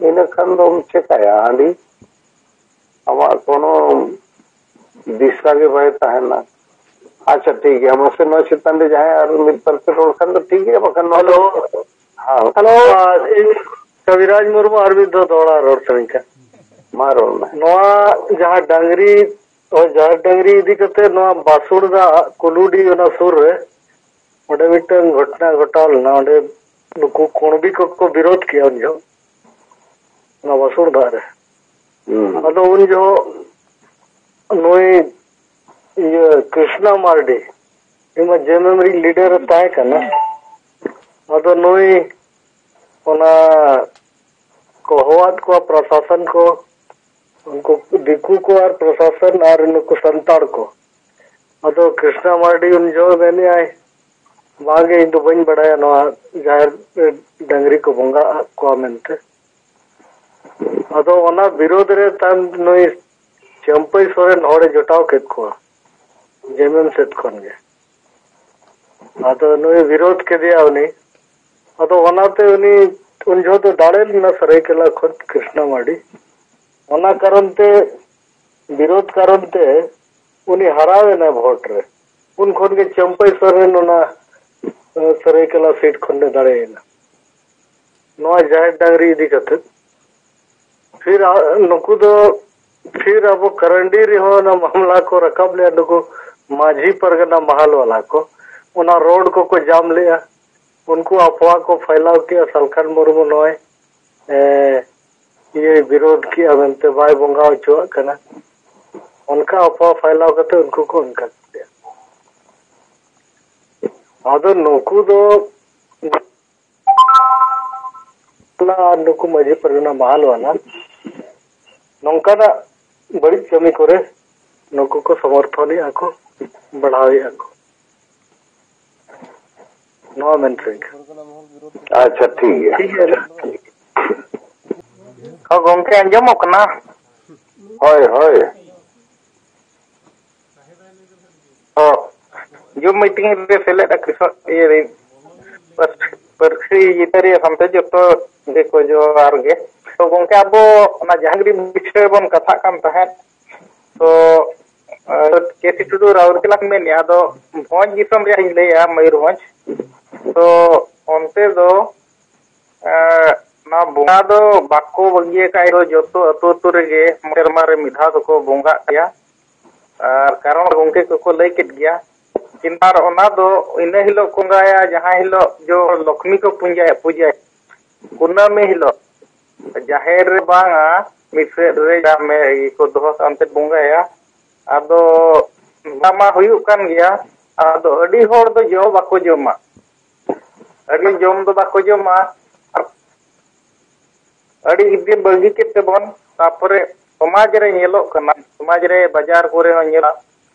ᱤᱱᱟᱹ ᱠᱷᱟᱱ ᱫᱚᱢ ᱪᱮᱠᱟᱭᱟ? ᱦᱟᱺᱰᱤ ᱟᱢᱟᱜ ᱠᱳᱱᱳ ᱫᱤᱥᱟ ᱜᱮ ᱵᱟᱭ ᱛᱟᱦᱮᱱᱟ᱾ ᱟᱪᱪᱷᱟ, ᱴᱷᱤᱠ ᱜᱮᱭᱟ, ᱢᱟᱥᱮ ᱱᱚᱣᱟ ᱪᱮᱛᱟᱱ ᱨᱮ ᱡᱟᱦᱟᱸᱭ ᱟᱨ ᱢᱤᱫ ᱵᱟᱨ ᱯᱮ ᱨᱚᱲ ᱠᱷᱟᱱ ᱫᱚ ᱴᱷᱤᱠ ᱜᱮᱭᱟ, ᱵᱟᱠᱷᱟᱱ ᱱᱚᱣᱟ ᱫᱚ ᱦᱮᱸ᱾ ᱦᱮᱞᱳ᱾ ᱟᱨ ᱤᱧ ᱠᱚᱵᱤᱨᱟᱡᱽ ᱢᱩᱨᱢᱩ ᱟᱨ ᱢᱤᱫ ᱫᱷᱟᱣ ᱫᱚᱦᱲᱟ ᱨᱚᱲ ᱥᱟᱱᱟᱧ ᱠᱟᱱᱟ᱾ ᱢᱟ ᱨᱚᱲ ᱢᱮ᱾ ᱱᱚᱣᱟ ᱡᱟᱦᱟᱸ ᱰᱟᱝᱨᱤ, ᱦᱳᱭ, ᱡᱟᱦᱮᱨ ᱰᱟᱝᱨᱤ ᱤᱫᱤ ᱠᱟᱛᱮ ᱱᱚᱣᱟ ᱵᱟᱥᱩᱲ ᱫᱟᱜ ᱠᱩᱞᱩᱰᱤ ᱚᱱᱟ ᱥᱩᱨ ᱨᱮ ᱚᱸᱰᱮ ᱢᱤᱫᱴᱟᱝ ᱜᱷᱚᱴᱚᱱᱟ ᱜᱷᱚᱴᱟᱣ ᱞᱮᱱᱟ᱾ ᱚᱸᱰᱮ ᱱᱩᱠᱩ ᱠᱩᱬᱵᱤ ᱠᱚᱠᱚ ᱵᱤᱨᱳᱫ ᱠᱮᱜᱼᱟ ᱩᱱ ᱡᱚᱦᱚᱜ, ᱱᱚᱣᱟ ᱵᱟᱥᱩᱲ ᱫᱟᱜ ᱨᱮ᱾ ᱦᱩᱸ᱾ ᱟᱫᱚ ᱩᱱ ᱡᱚᱦᱚᱜ ᱱᱩᱭ ᱤᱭᱟᱹ ᱠᱨᱤᱥᱱᱟ ᱢᱟᱨᱰᱤ, ᱩᱱᱤ ᱢᱟ ᱡᱮ ᱮᱢ ᱮᱢ ᱨᱤᱱ ᱞᱤᱰᱟᱨ ᱮ ᱛᱟᱦᱮᱸ ᱠᱟᱱᱟ᱾ ᱟᱫᱚ ᱱᱩᱭ ᱚᱱᱟ ᱠᱚ ᱦᱚᱦᱚᱣᱟᱫ ᱠᱚᱣᱟ ᱯᱨᱚᱥᱟᱥᱚᱱ ᱠᱚ, ᱩᱱᱠᱩ ᱫᱤᱠᱩ ᱠᱚ ᱟᱨ ᱯᱨᱚᱥᱟᱥᱚᱱ ᱟᱨ ᱱᱩᱠᱩ ᱥᱟᱱᱛᱟᱲ ᱠᱚ᱾ ᱟᱫᱚ ᱠᱨᱤᱥᱱᱟ ᱢᱟᱨᱰᱤ ᱩᱱ ᱡᱚᱦᱚᱜ ᱢᱮᱱᱮᱫᱼᱟᱭ, "ᱵᱟᱝᱜᱮ, ᱤᱧ ᱫᱚ ᱵᱟᱹᱧ ᱵᱟᱲᱟᱭᱟ ᱱᱚᱣᱟ ᱡᱟᱦᱮᱨ ᱨᱮ ᱰᱟᱹᱝᱨᱤ ᱠᱚ ᱵᱚᱸᱜᱟ ᱟᱫ ᱠᱚᱣᱟ ᱢᱮᱱᱛᱮ᱾" ᱟᱫᱚ ᱚᱱᱟ ᱵᱤᱨᱳᱫᱷ ᱨᱮ ᱛᱟᱭᱚᱢ ᱱᱩᱭ ᱪᱟᱹᱢᱯᱟᱹᱭ ᱥᱚᱨᱮᱱ ᱦᱚᱲᱮ ᱡᱚᱴᱟᱣ ᱠᱮᱫ ᱠᱚᱣᱟ ᱡᱮ ᱮᱢ ᱮᱢ ᱥᱮᱫ ᱠᱷᱚᱱ ᱜᱮ᱾ ᱟᱫᱚ ᱱᱩᱭ ᱵᱤᱨᱳᱫᱷ ᱠᱮᱫᱮᱭᱟ ᱩᱱᱤ᱾ ᱟᱫᱚ ᱚᱱᱟᱛᱮ ᱩᱱᱤ ᱩᱱ ᱡᱚᱦᱚᱜ ᱫᱚ ᱫᱟᱲᱮ ᱞᱮᱱᱟ ᱥᱟᱹᱨᱟᱹᱭᱠᱮᱞᱟ ᱠᱷᱚᱱ ᱠᱨᱤᱥᱱᱟ ᱢᱟᱨᱰᱤ᱾ ᱚᱱᱟ ᱠᱟᱨᱚᱱ ᱛᱮ, ᱵᱤᱨᱳᱫᱷ ᱠᱟᱨᱚᱱ ᱛᱮ ᱩᱱᱤ ᱦᱟᱨᱟᱣ ᱮᱱᱟ ᱵᱷᱳᱴ ᱨᱮ᱾ ᱩᱱ ᱠᱷᱚᱱ ᱜᱮ ᱪᱟᱹᱢᱯᱟᱹᱭ ᱥᱚᱨᱮᱱ ᱚᱱᱟ, ᱮ, ᱥᱟᱹᱨᱟᱹᱭᱠᱮᱞᱟ ᱥᱤᱴ ᱠᱷᱚᱱ ᱮ ᱫᱟᱲᱮᱭᱮᱱᱟ᱾ ᱱᱚᱣᱟ ᱡᱟᱦᱮᱨ ᱰᱟᱝᱨᱤ ᱤᱫᱤ ᱠᱟᱛᱮ᱾ ᱯᱷᱤᱨ ᱟ-, ᱱᱩᱠᱩ ᱫᱚ ᱯᱷᱤᱨ ᱟᱵᱚ ᱠᱟᱨᱟᱱᱰᱤ ᱨᱮᱦᱚᱸ ᱚᱱᱟ ᱢᱟᱢᱞᱟ ᱠᱚ ᱨᱟᱠᱟᱵ ᱞᱮᱫᱼᱟ, ᱱᱩᱠᱩ ᱢᱟᱹᱡᱷᱤ ᱯᱟᱨᱜᱟᱱᱟ ᱢᱟᱦᱟᱞ ᱣᱟᱞᱟ ᱠᱚ᱾ ᱚᱱᱟ ᱨᱳᱰ ᱠᱚᱠᱚ ᱡᱟᱢ ᱞᱮᱫᱼᱟ, ᱩᱱᱠᱩ ᱟᱯᱣᱟ ᱠᱚ ᱯᱷᱟᱭᱞᱟᱣ ᱠᱮᱫᱼᱟ, ᱥᱟᱞᱠᱷᱟᱱ ᱢᱩᱨᱢᱩ ᱱᱚᱜᱼᱚᱭ, ᱮ, ᱤᱭᱟᱹᱭ ᱵᱤᱨᱳᱫᱷ ᱠᱮᱫᱼᱟ ᱢᱮᱱᱛᱮ, ᱵᱟᱭ ᱵᱚᱸᱜᱟ ᱦᱚᱪᱚᱣᱟᱜ ᱠᱟᱱᱟ᱾ ᱚᱱᱠᱟ ᱟᱯᱣᱟ ᱯᱷᱟᱭᱞᱟᱣ ᱠᱟᱛᱮ ᱩᱱᱠᱩ ᱠᱚ ᱚᱱᱠᱟ ᱠᱮᱫᱼᱟ᱾ ᱟᱫᱚ ᱱᱩᱠᱩ ᱫᱚ ᱟᱨ ᱱᱩᱠᱩ ᱢᱟᱹᱡᱷᱤ ᱯᱟᱨᱜᱟᱱᱟ ᱢᱟᱦᱟᱞ ᱣᱟᱞᱟ ᱱᱚᱝᱠᱟᱱᱟᱜ ᱵᱟᱹᱲᱤᱡ ᱠᱟᱹᱢᱤ ᱠᱚᱨᱮ ᱱᱩᱠᱩ ᱠᱚ ᱥᱚᱢᱚᱨᱛᱷᱚᱱᱮᱜᱼᱟ ᱠᱚ, ᱵᱟᱲᱦᱟᱣᱮᱜᱼᱟ ᱠᱚ᱾ ᱱᱚᱣᱟ ᱢᱮᱱ ᱥᱟᱹᱭ ᱜᱮ᱾ ᱟᱪᱪᱷᱟ, ᱴᱷᱤᱠ ᱜᱮᱭᱟ᱾ ᱴᱷᱤᱠ ᱜᱮᱭᱟ᱾ ᱦᱚᱸ, ᱜᱚᱝᱠᱮ, ᱟᱸᱡᱚᱢᱚᱜ ᱠᱟᱱᱟ? ᱦᱳᱭ, ᱦᱳᱭ᱾ ᱛᱚ, ᱡᱩᱢ ᱢᱤᱴᱤᱝ ᱨᱮ ᱥᱮᱞᱮᱫ ᱟᱠᱟᱱ ᱥᱚ-, ᱤᱭᱟᱹ ᱨᱮ, ᱯᱟᱹᱨᱥᱤ, ᱯᱟᱹᱨᱥᱤ ᱡᱟᱹᱛᱤᱭᱟᱹᱨᱤ ᱥᱟᱶᱛᱮ ᱡᱚᱛᱚ ᱜᱮᱠᱚ ᱡᱚᱦᱟᱨ ᱜᱮ᱾ ᱛᱚ, ᱜᱚᱝᱠᱮ, ᱟᱵᱚ ᱚᱱᱟ ᱡᱟᱦᱟᱸ ᱜᱮ ᱵᱤᱥᱚᱭ ᱵᱚᱱ ᱠᱟᱛᱷᱟᱜ ᱠᱟᱱ ᱛᱟᱦᱮᱸᱫ, ᱛᱚ, ᱟᱨ ᱠᱮ ᱥᱤ ᱴᱩᱰᱩ ᱨᱟᱩᱨᱠᱮᱞᱟ ᱠᱷᱚᱱ ᱢᱮᱱᱮᱫᱼᱟ, ᱟᱫᱚ ᱵᱷᱚᱸᱡᱽ ᱫᱤᱥᱚᱢ ᱨᱮᱭᱟᱜ ᱤᱧ ᱞᱟᱹᱭᱟ, ᱢᱚᱭᱩᱨᱵᱷᱚᱸᱡᱽ᱾ ᱛᱚ ᱚᱱᱛᱮ ᱫᱚ ᱮᱸ, ᱱᱚᱣᱟ ᱵᱚᱸᱜᱟ ᱫᱚ ᱵᱟᱠᱚ ᱵᱟᱹᱜᱤ ᱟᱠᱟᱫ ᱫᱚ, ᱡᱚᱛᱚ ᱟᱹᱛᱩ ᱟᱹᱛᱩ ᱨᱮᱜᱮ ᱥᱮᱨᱢᱟ ᱨᱮ ᱢᱤᱫ ᱫᱷᱟᱣ ᱫᱚᱠᱚ ᱵᱚᱸᱜᱟᱜ ᱜᱮᱭᱟ᱾ ᱟᱨ ᱠᱟᱨᱚᱱ ᱜᱚᱢᱠᱮ ᱠᱚᱠᱚ ᱞᱟᱹᱭ ᱠᱮᱫ ᱜᱮᱭᱟ᱾ ᱠᱤᱱᱛᱩ ᱟᱨ ᱚᱱᱟ ᱫᱚ ᱤᱱᱟᱹ ᱦᱤᱞᱳᱜ ᱠᱚ ᱵᱚᱸᱜᱟᱭᱟ, ᱡᱟᱦᱟᱸ ᱦᱤᱞᱳᱜ ᱡᱚ ᱞᱚᱠᱷᱢᱤ ᱠᱚ ᱯᱩᱡᱟᱹᱭᱟ, ᱯᱩᱡᱟᱹᱭᱟ, ᱠᱩᱱᱟᱹᱢᱤ ᱦᱤᱞᱳᱜ᱾ ᱡᱟᱦᱮᱨ ᱨᱮ ᱵᱟᱝᱟ, ᱢᱤᱫ ᱥᱮᱫ ᱨᱮ ᱡᱟᱦᱟᱸ ᱢᱮ-, ᱤᱭᱟᱹ ᱠᱚ ᱫᱚᱦᱚ ᱠᱟᱜᱼᱟ, ᱚᱱᱛᱮ ᱵᱚᱸᱜᱟᱭᱟ᱾ ᱟᱫᱚ ᱚᱱᱟ ᱢᱟ ᱦᱩᱭᱩᱜ ᱠᱟᱱ ᱜᱮᱭᱟ᱾ ᱟᱫᱚ ᱟᱹᱰᱤ ᱦᱚᱲ ᱫᱚ ᱡᱚ ᱵᱟᱠᱚ ᱡᱚᱢᱟ, ᱟᱹᱰᱤ ᱡᱚᱢ ᱫᱚ ᱵᱟᱠᱚ ᱡᱚᱢᱟ᱾ ᱟᱨ ᱟᱹᱰᱤ ᱤᱫᱤ ᱵᱟᱹᱜᱤ ᱠᱮᱫ ᱛᱮᱵᱚᱱ, ᱛᱟᱨᱯᱚᱨᱮ ᱥᱚᱢᱟᱡᱽ ᱨᱮ ᱧᱮᱞᱚᱜ ᱠᱟᱱᱟ, ᱥᱚᱢᱟᱡᱽ ᱨᱮ, ᱵᱟᱡᱟᱨ ᱠᱚᱨᱮ ᱦᱚᱸ ᱧᱮᱞᱚᱜ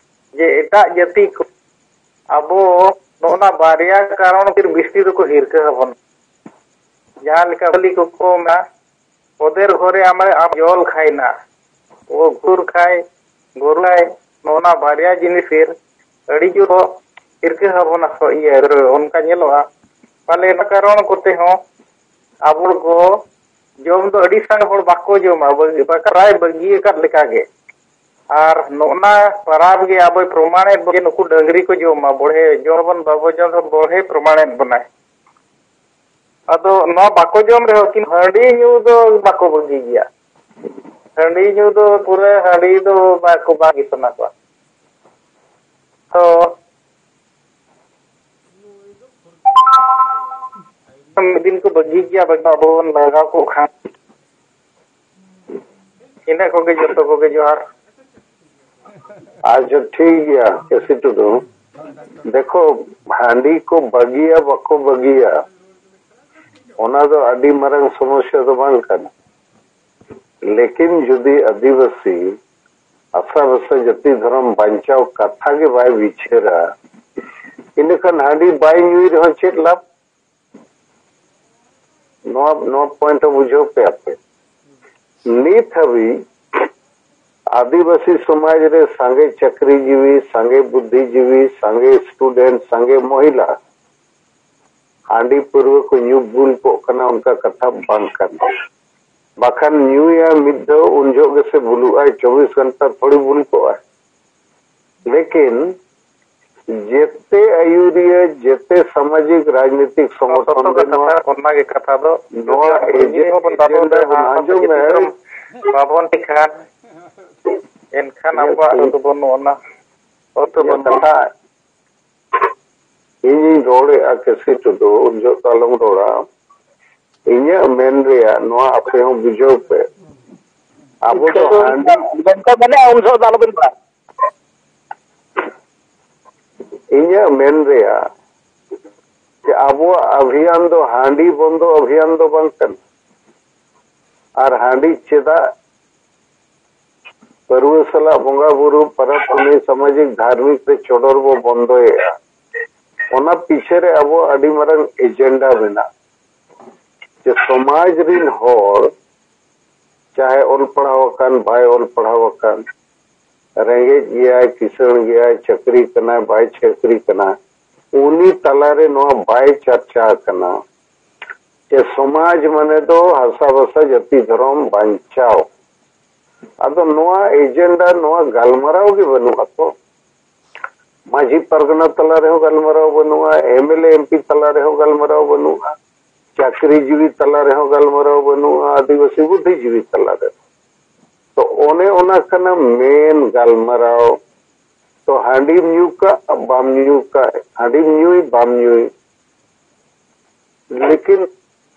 ᱡᱮ ᱮᱴᱟᱜ ᱡᱟᱹᱛᱤ ᱠᱚ ᱟᱵᱚ ᱱᱚᱜᱼᱚ ᱱᱟ ᱵᱟᱨᱭᱟ ᱠᱟᱨᱚᱱ ᱠᱷᱟᱹᱛᱤᱨ ᱵᱤᱥᱛᱤ ᱫᱚᱠᱚ ᱦᱤᱨᱠᱟᱹ ᱟᱵᱚᱱ᱾ ᱡᱟᱦᱟᱸ ᱞᱮᱠᱟ ᱵᱟᱹᱞᱤ ᱠᱚᱠᱚ ᱢᱮᱱᱟ, "ᱚᱫᱮᱨ ᱜᱷᱚᱨᱮ ᱟᱢᱟᱭ ᱟᱯ ᱡᱚᱞ ᱠᱷᱟᱭᱱᱟ", ᱚ ᱜᱷᱩᱨ ᱠᱷᱟᱭ, ᱜᱚᱨᱩ ᱠᱷᱟᱭ, ᱱᱚᱜᱼᱚ ᱱᱟ ᱵᱟᱨᱭᱟ ᱡᱤᱱᱤᱥ ᱠᱷᱟᱹᱛᱤᱨ ᱟᱹᱰᱤ ᱡᱳᱨ ᱠᱚ ᱦᱤᱨᱠᱟᱹ ᱟᱵᱚᱱᱟ᱾ ᱥᱚ-, ᱤᱭᱟᱹ, ᱚᱱᱠᱟ ᱧᱮᱞᱚᱜᱼᱟ᱾ ᱯᱟᱞᱮ ᱚᱱᱟ ᱠᱟᱨᱚᱱ ᱠᱚᱛᱮ ᱦᱚᱸ ᱟᱵᱚ ᱠᱚ ᱡᱚᱢ ᱫᱚ ᱟᱹᱰᱤ ᱥᱟᱸᱜᱮ ᱦᱚᱲ ᱵᱟᱠᱚ ᱡᱚᱢᱟ, ᱵᱟᱹᱜᱤ-, ᱵᱟᱠᱚ ᱯᱨᱟᱭ ᱵᱟᱹᱜᱤ ᱟᱠᱟᱫ ᱞᱮᱠᱟᱜᱮ᱾ ᱟᱨ ᱱᱚᱜᱼᱱᱟ ᱯᱟᱨᱟᱵᱽ ᱜᱮ ᱟᱵᱚᱭ ᱯᱨᱚᱢᱟᱬᱮᱫ ᱵᱚᱱᱟ, ᱱᱩᱠᱩ ᱰᱟᱹᱝᱨᱤ ᱠᱚ ᱡᱚᱢᱟ, ᱵᱚᱲᱦᱮ ᱡᱚᱢ ᱟᱵᱚᱱ ᱵᱟᱵᱚ ᱡᱚᱢ ᱨᱮᱦᱚᱸ ᱵᱚᱲᱦᱮ ᱯᱨᱚᱢᱟᱬᱮᱫ ᱵᱚᱱᱟᱭ᱾ ᱟᱫᱚ ᱱᱚᱣᱟ ᱵᱟᱠᱚ ᱡᱚᱢ ᱨᱮᱦᱚᱸ ᱠᱤᱱ ᱦᱟᱺᱰᱤ ᱧᱩ ᱫᱚ ᱵᱟᱠᱚ ᱵᱟᱹᱜᱤ ᱜᱮᱭᱟ᱾ ᱦᱟᱺᱰᱤ ᱧᱩ ᱫᱚ ᱯᱩᱨᱟᱹ ᱦᱟᱺᱰᱤ ᱫᱚ ᱵᱟᱠᱚ ᱵᱟᱹᱜᱤ ᱥᱟᱱᱟ ᱠᱚᱣᱟ᱾ ᱛᱚ ᱢᱤᱫ ᱫᱤᱱ ᱠᱚ ᱵᱟᱹᱜᱤ ᱜᱮᱭᱟ, ᱵᱟᱠᱷᱟᱱ ᱟᱵᱚ ᱵᱚᱱ ᱞᱟᱜᱟᱣ ᱠᱚᱜ ᱠᱷᱟᱱ᱾ ᱤᱱᱟᱹ ᱠᱚᱜᱮ, ᱡᱚᱛᱚ ᱠᱚᱜᱮ ᱡᱚᱦᱟᱨ᱾ ᱟᱪᱪᱷᱟ, ᱴᱷᱤᱠ ᱜᱮᱭᱟ, ᱠᱮᱥᱤ ᱴᱩᱰᱩ᱾ ᱫᱮᱠᱷᱚ, ᱦᱟᱺᱰᱤ ᱠᱚ ᱵᱟᱹᱜᱤᱭᱟ ᱵᱟᱠᱚ ᱵᱟᱹᱜᱤᱭᱟ, ᱚᱱᱟ ᱫᱚ ᱟᱹᱰᱤ ᱢᱟᱨᱟᱝ ᱥᱚᱢᱚᱥᱥᱟ ᱫᱚ ᱵᱟᱝ ᱠᱟᱱᱟ᱾ ᱞᱮᱠᱤᱱ ᱡᱩᱫᱤ ᱟᱹᱫᱤᱵᱟᱹᱥᱤ ᱟᱥᱟ ᱵᱷᱟᱥᱟ ᱡᱟᱹᱛᱤ ᱫᱷᱚᱨᱚᱢ ᱵᱟᱧᱪᱟᱣ ᱠᱟᱛᱷᱟ ᱜᱮ ᱵᱟᱭ ᱵᱤᱪᱟᱹᱨᱟ, ᱤᱱᱟᱹᱠᱷᱟᱱ ᱦᱟᱺᱰᱤ ᱵᱟᱭ ᱧᱩᱭ ᱨᱮᱦᱚᱸ ᱪᱮᱫ ᱞᱟᱵᱷ? ᱱᱚᱣᱟ, ᱱᱚᱣᱟ ᱯᱚᱭᱮᱱᱴ ᱦᱚᱸ ᱵᱩᱡᱷᱟᱹᱣ ᱯᱮ ᱟᱯᱮ᱾ ᱱᱤᱛ ᱦᱟᱹᱵᱤᱡ ᱟᱹᱫᱤᱵᱟᱹᱥᱤ ᱥᱚᱢᱟᱡᱽ ᱨᱮ ᱥᱟᱸᱜᱮ ᱪᱟᱹᱠᱨᱤᱡᱤᱵᱤ, ᱥᱟᱸᱜᱮ ᱵᱩᱫᱽᱫᱷᱤᱡᱤᱵᱤ, ᱥᱟᱸᱜᱮ ᱥᱴᱩᱰᱮᱱᱴ, ᱥᱟᱸᱜᱮ ᱢᱚᱦᱤᱞᱟ ᱦᱟᱺᱰᱤ ᱯᱟᱹᱨᱣᱟᱹ ᱠᱚ ᱧᱩ ᱵᱩᱞ ᱠᱚᱜ ᱠᱟᱱᱟ, ᱚᱱᱠᱟ ᱠᱟᱛᱷᱟ ᱵᱟᱝ ᱠᱟᱱᱟ᱾ ᱵᱟᱠᱷᱟᱱ ᱧᱩᱭᱟ ᱢᱤᱫ ᱫᱷᱟᱣ, ᱩᱱ ᱡᱚᱦᱚᱜ ᱜᱮᱥᱮ ᱵᱩᱞᱩᱜᱼᱟᱭ, ᱪᱚᱵᱵᱤᱥ ᱜᱷᱚᱱᱴᱟ ᱛᱷᱚᱲᱤ ᱵᱩᱞ ᱠᱚᱜᱼᱟᱭ᱾ ᱞᱮᱠᱤᱱ ᱡᱮᱛᱮ ᱟᱹᱭᱩᱨᱤᱭᱟᱹ, ᱡᱮᱛᱮ ᱥᱟᱢᱟᱡᱤᱠ ᱨᱟᱡᱽᱱᱤᱛᱤᱠ ᱥᱚᱝᱜᱚᱴᱷᱚᱱ ᱥᱚᱛᱚ ᱨᱮ ᱠᱟᱛᱷᱟ, ᱱᱚᱣᱟ ᱚᱱᱟ ᱜᱮ ᱠᱟᱛᱷᱟ ᱫᱚ᱾ ᱱᱚᱣᱟ ᱡᱩᱫᱤ ᱮᱡᱮᱱ-, ᱵᱚᱱ ᱵᱟᱵᱚᱱ ᱮᱡᱮᱱᱰᱟ ᱵᱚᱱ ᱟᱸᱡᱚᱢ ᱢᱮ᱾ ᱡᱩᱫᱤ ᱵᱚᱱ ᱵᱟᱵᱚᱱ ᱴᱷᱤᱠᱟᱹᱱ, ᱮᱱᱠᱷᱟᱱ ᱤᱧᱟᱹᱜ ᱟᱵᱚᱣᱟᱜ ᱠᱩ-, ᱨᱮᱫᱚ ᱵᱟᱹᱱᱩᱜ ᱟᱱᱟ᱾ ᱚᱨᱛᱷᱚ ᱤᱧᱟᱹᱜ ᱵᱟᱹᱱᱩᱜ᱾ ᱠᱟᱛᱷᱟ, ᱤᱧᱤᱧ ᱨᱚᱲᱮᱫᱼᱟ ᱠᱮᱥᱤ ᱴᱩᱰᱩ, ᱩᱱ ᱡᱚᱦᱚᱜ ᱫᱚ ᱟᱞᱚᱢ ᱨᱚᱲᱟ᱾ ᱤᱧᱟᱹᱜ ᱢᱮᱱ ᱨᱮᱭᱟᱜ ᱱᱚᱣᱟ ᱟᱯᱮ ᱦᱚᱸ ᱵᱩᱡᱷᱟᱹᱣ ᱯᱮ᱾ ᱟᱵᱚ ᱫᱚ ᱦᱟᱺᱰᱤ ᱜᱚᱢᱠᱮ ᱢᱮᱱᱮᱫᱼᱟ, ᱩᱱ ᱡᱚᱦᱚᱜ ᱫᱚ ᱟᱞᱚᱵᱤᱱ ᱨᱚᱲᱟ᱾ ᱤᱧᱟᱹᱜ ᱢᱮᱱ ᱨᱮᱭᱟᱜ ᱡᱮ ᱟᱵᱚᱣᱟᱜ ᱚᱵᱷᱤᱭᱟᱱ ᱫᱚ ᱦᱟᱺᱰᱤ ᱵᱚᱱᱫᱚ ᱚᱵᱷᱤᱭᱟᱱ ᱫᱚ ᱵᱟᱝ ᱠᱟᱱᱟ᱾ ᱟᱨ ᱦᱟᱺᱰᱤ ᱪᱮᱫᱟᱜ ᱯᱟᱹᱨᱣᱟᱹ ᱥᱟᱞᱟᱜ ᱵᱚᱸᱜᱟ ᱵᱩᱨᱩ, ᱯᱟᱨᱟᱵᱽ ᱯᱩᱱᱟᱹᱭ, ᱥᱟᱢᱟᱡᱤᱠ ᱫᱷᱟᱨᱢᱤᱠ ᱨᱮ ᱪᱚᱰᱚᱨ ᱵᱚ ᱵᱚᱱᱫᱚᱭᱮᱫᱼᱟ? ᱚᱱᱟ ᱯᱤᱪᱷᱮ ᱨᱮ ᱟᱵᱚ ᱟᱹᱰᱤ ᱢᱟᱨᱟᱝ ᱮᱡᱮᱱᱰᱟ ᱢᱮᱱᱟᱜᱼᱟ᱾ ᱡᱮ ᱥᱚᱢᱟᱡᱽ ᱨᱤᱱ ᱦᱚᱲ, ᱪᱟᱦᱮ ᱚᱞ ᱯᱟᱲᱦᱟᱣ ᱟᱠᱟᱱ, ᱵᱟᱭ ᱚᱞ ᱯᱟᱲᱦᱟᱣ ᱟᱠᱟᱱ, ᱨᱮᱸᱜᱮᱡ ᱜᱮᱭᱟᱭ, ᱠᱤᱥᱟᱹᱬ ᱜᱮᱭᱟᱭ, ᱪᱟᱹᱠᱨᱤ ᱠᱟᱱᱟᱭ, ᱵᱟᱭ ᱪᱟᱹᱠᱨᱤ ᱠᱟᱱᱟ, ᱩᱱᱤ ᱛᱟᱞᱟᱨᱮ ᱱᱚᱣᱟ ᱵᱟᱭ ᱪᱟᱨᱪᱟ ᱟᱠᱟᱱᱟ ᱡᱮ ᱥᱚᱢᱟᱡᱽ ᱢᱟᱱᱮ ᱫᱚ ᱦᱟᱥᱟ ᱵᱷᱟᱥᱟ ᱡᱟᱹᱛᱤ ᱫᱷᱚᱨᱚᱢ ᱵᱟᱧᱪᱟᱣ᱾ ᱟᱫᱚ ᱱᱚᱣᱟ ᱮᱡᱮᱱᱰᱟ, ᱱᱚᱣᱟ ᱜᱟᱞᱢᱟᱨᱟᱣ ᱜᱮ ᱵᱟᱹᱱᱩᱜᱼᱟ ᱛᱚ᱾ ᱢᱟᱹᱡᱷᱤ ᱯᱟᱨᱜᱟᱱᱟ ᱛᱟᱞᱟ ᱨᱮᱦᱚᱸ ᱜᱟᱞᱢᱟᱨᱟᱣ ᱵᱟᱹᱱᱩᱜᱼᱟ, M L A, M P ᱛᱟᱞᱟ ᱨᱮᱦᱚᱸ ᱜᱟᱞᱢᱟᱨᱟᱣ ᱵᱟᱹᱱᱩᱜᱼᱟ, ᱪᱟᱹᱠᱨᱤ ᱡᱤᱵᱤ ᱛᱟᱞᱟ ᱨᱮᱦᱚᱸ ᱜᱟᱞᱢᱟᱨᱟᱣ ᱵᱟᱹᱱᱩᱜᱼᱟ, ᱟᱹᱫᱤᱵᱟᱹᱥᱤ ᱵᱩᱫᱽᱫᱷᱤ ᱡᱤᱵᱤ ᱛᱟᱞᱟ ᱨᱮ᱾ ᱛᱚ ᱚᱱᱮ ᱚᱱᱟ ᱠᱟᱱᱟ ᱢᱮᱱ ᱜᱟᱞᱢᱟᱨᱟᱣ᱾ ᱛᱚ ᱦᱟᱺᱰᱤᱢ ᱧᱩ ᱠᱟᱜ ᱵᱟᱢ ᱧᱩ ᱠᱟᱜ, ᱦᱟᱺᱰᱤᱢ ᱧᱩᱭ ᱵᱟᱢ ᱧᱩᱭ, ᱞᱮᱠᱤᱱ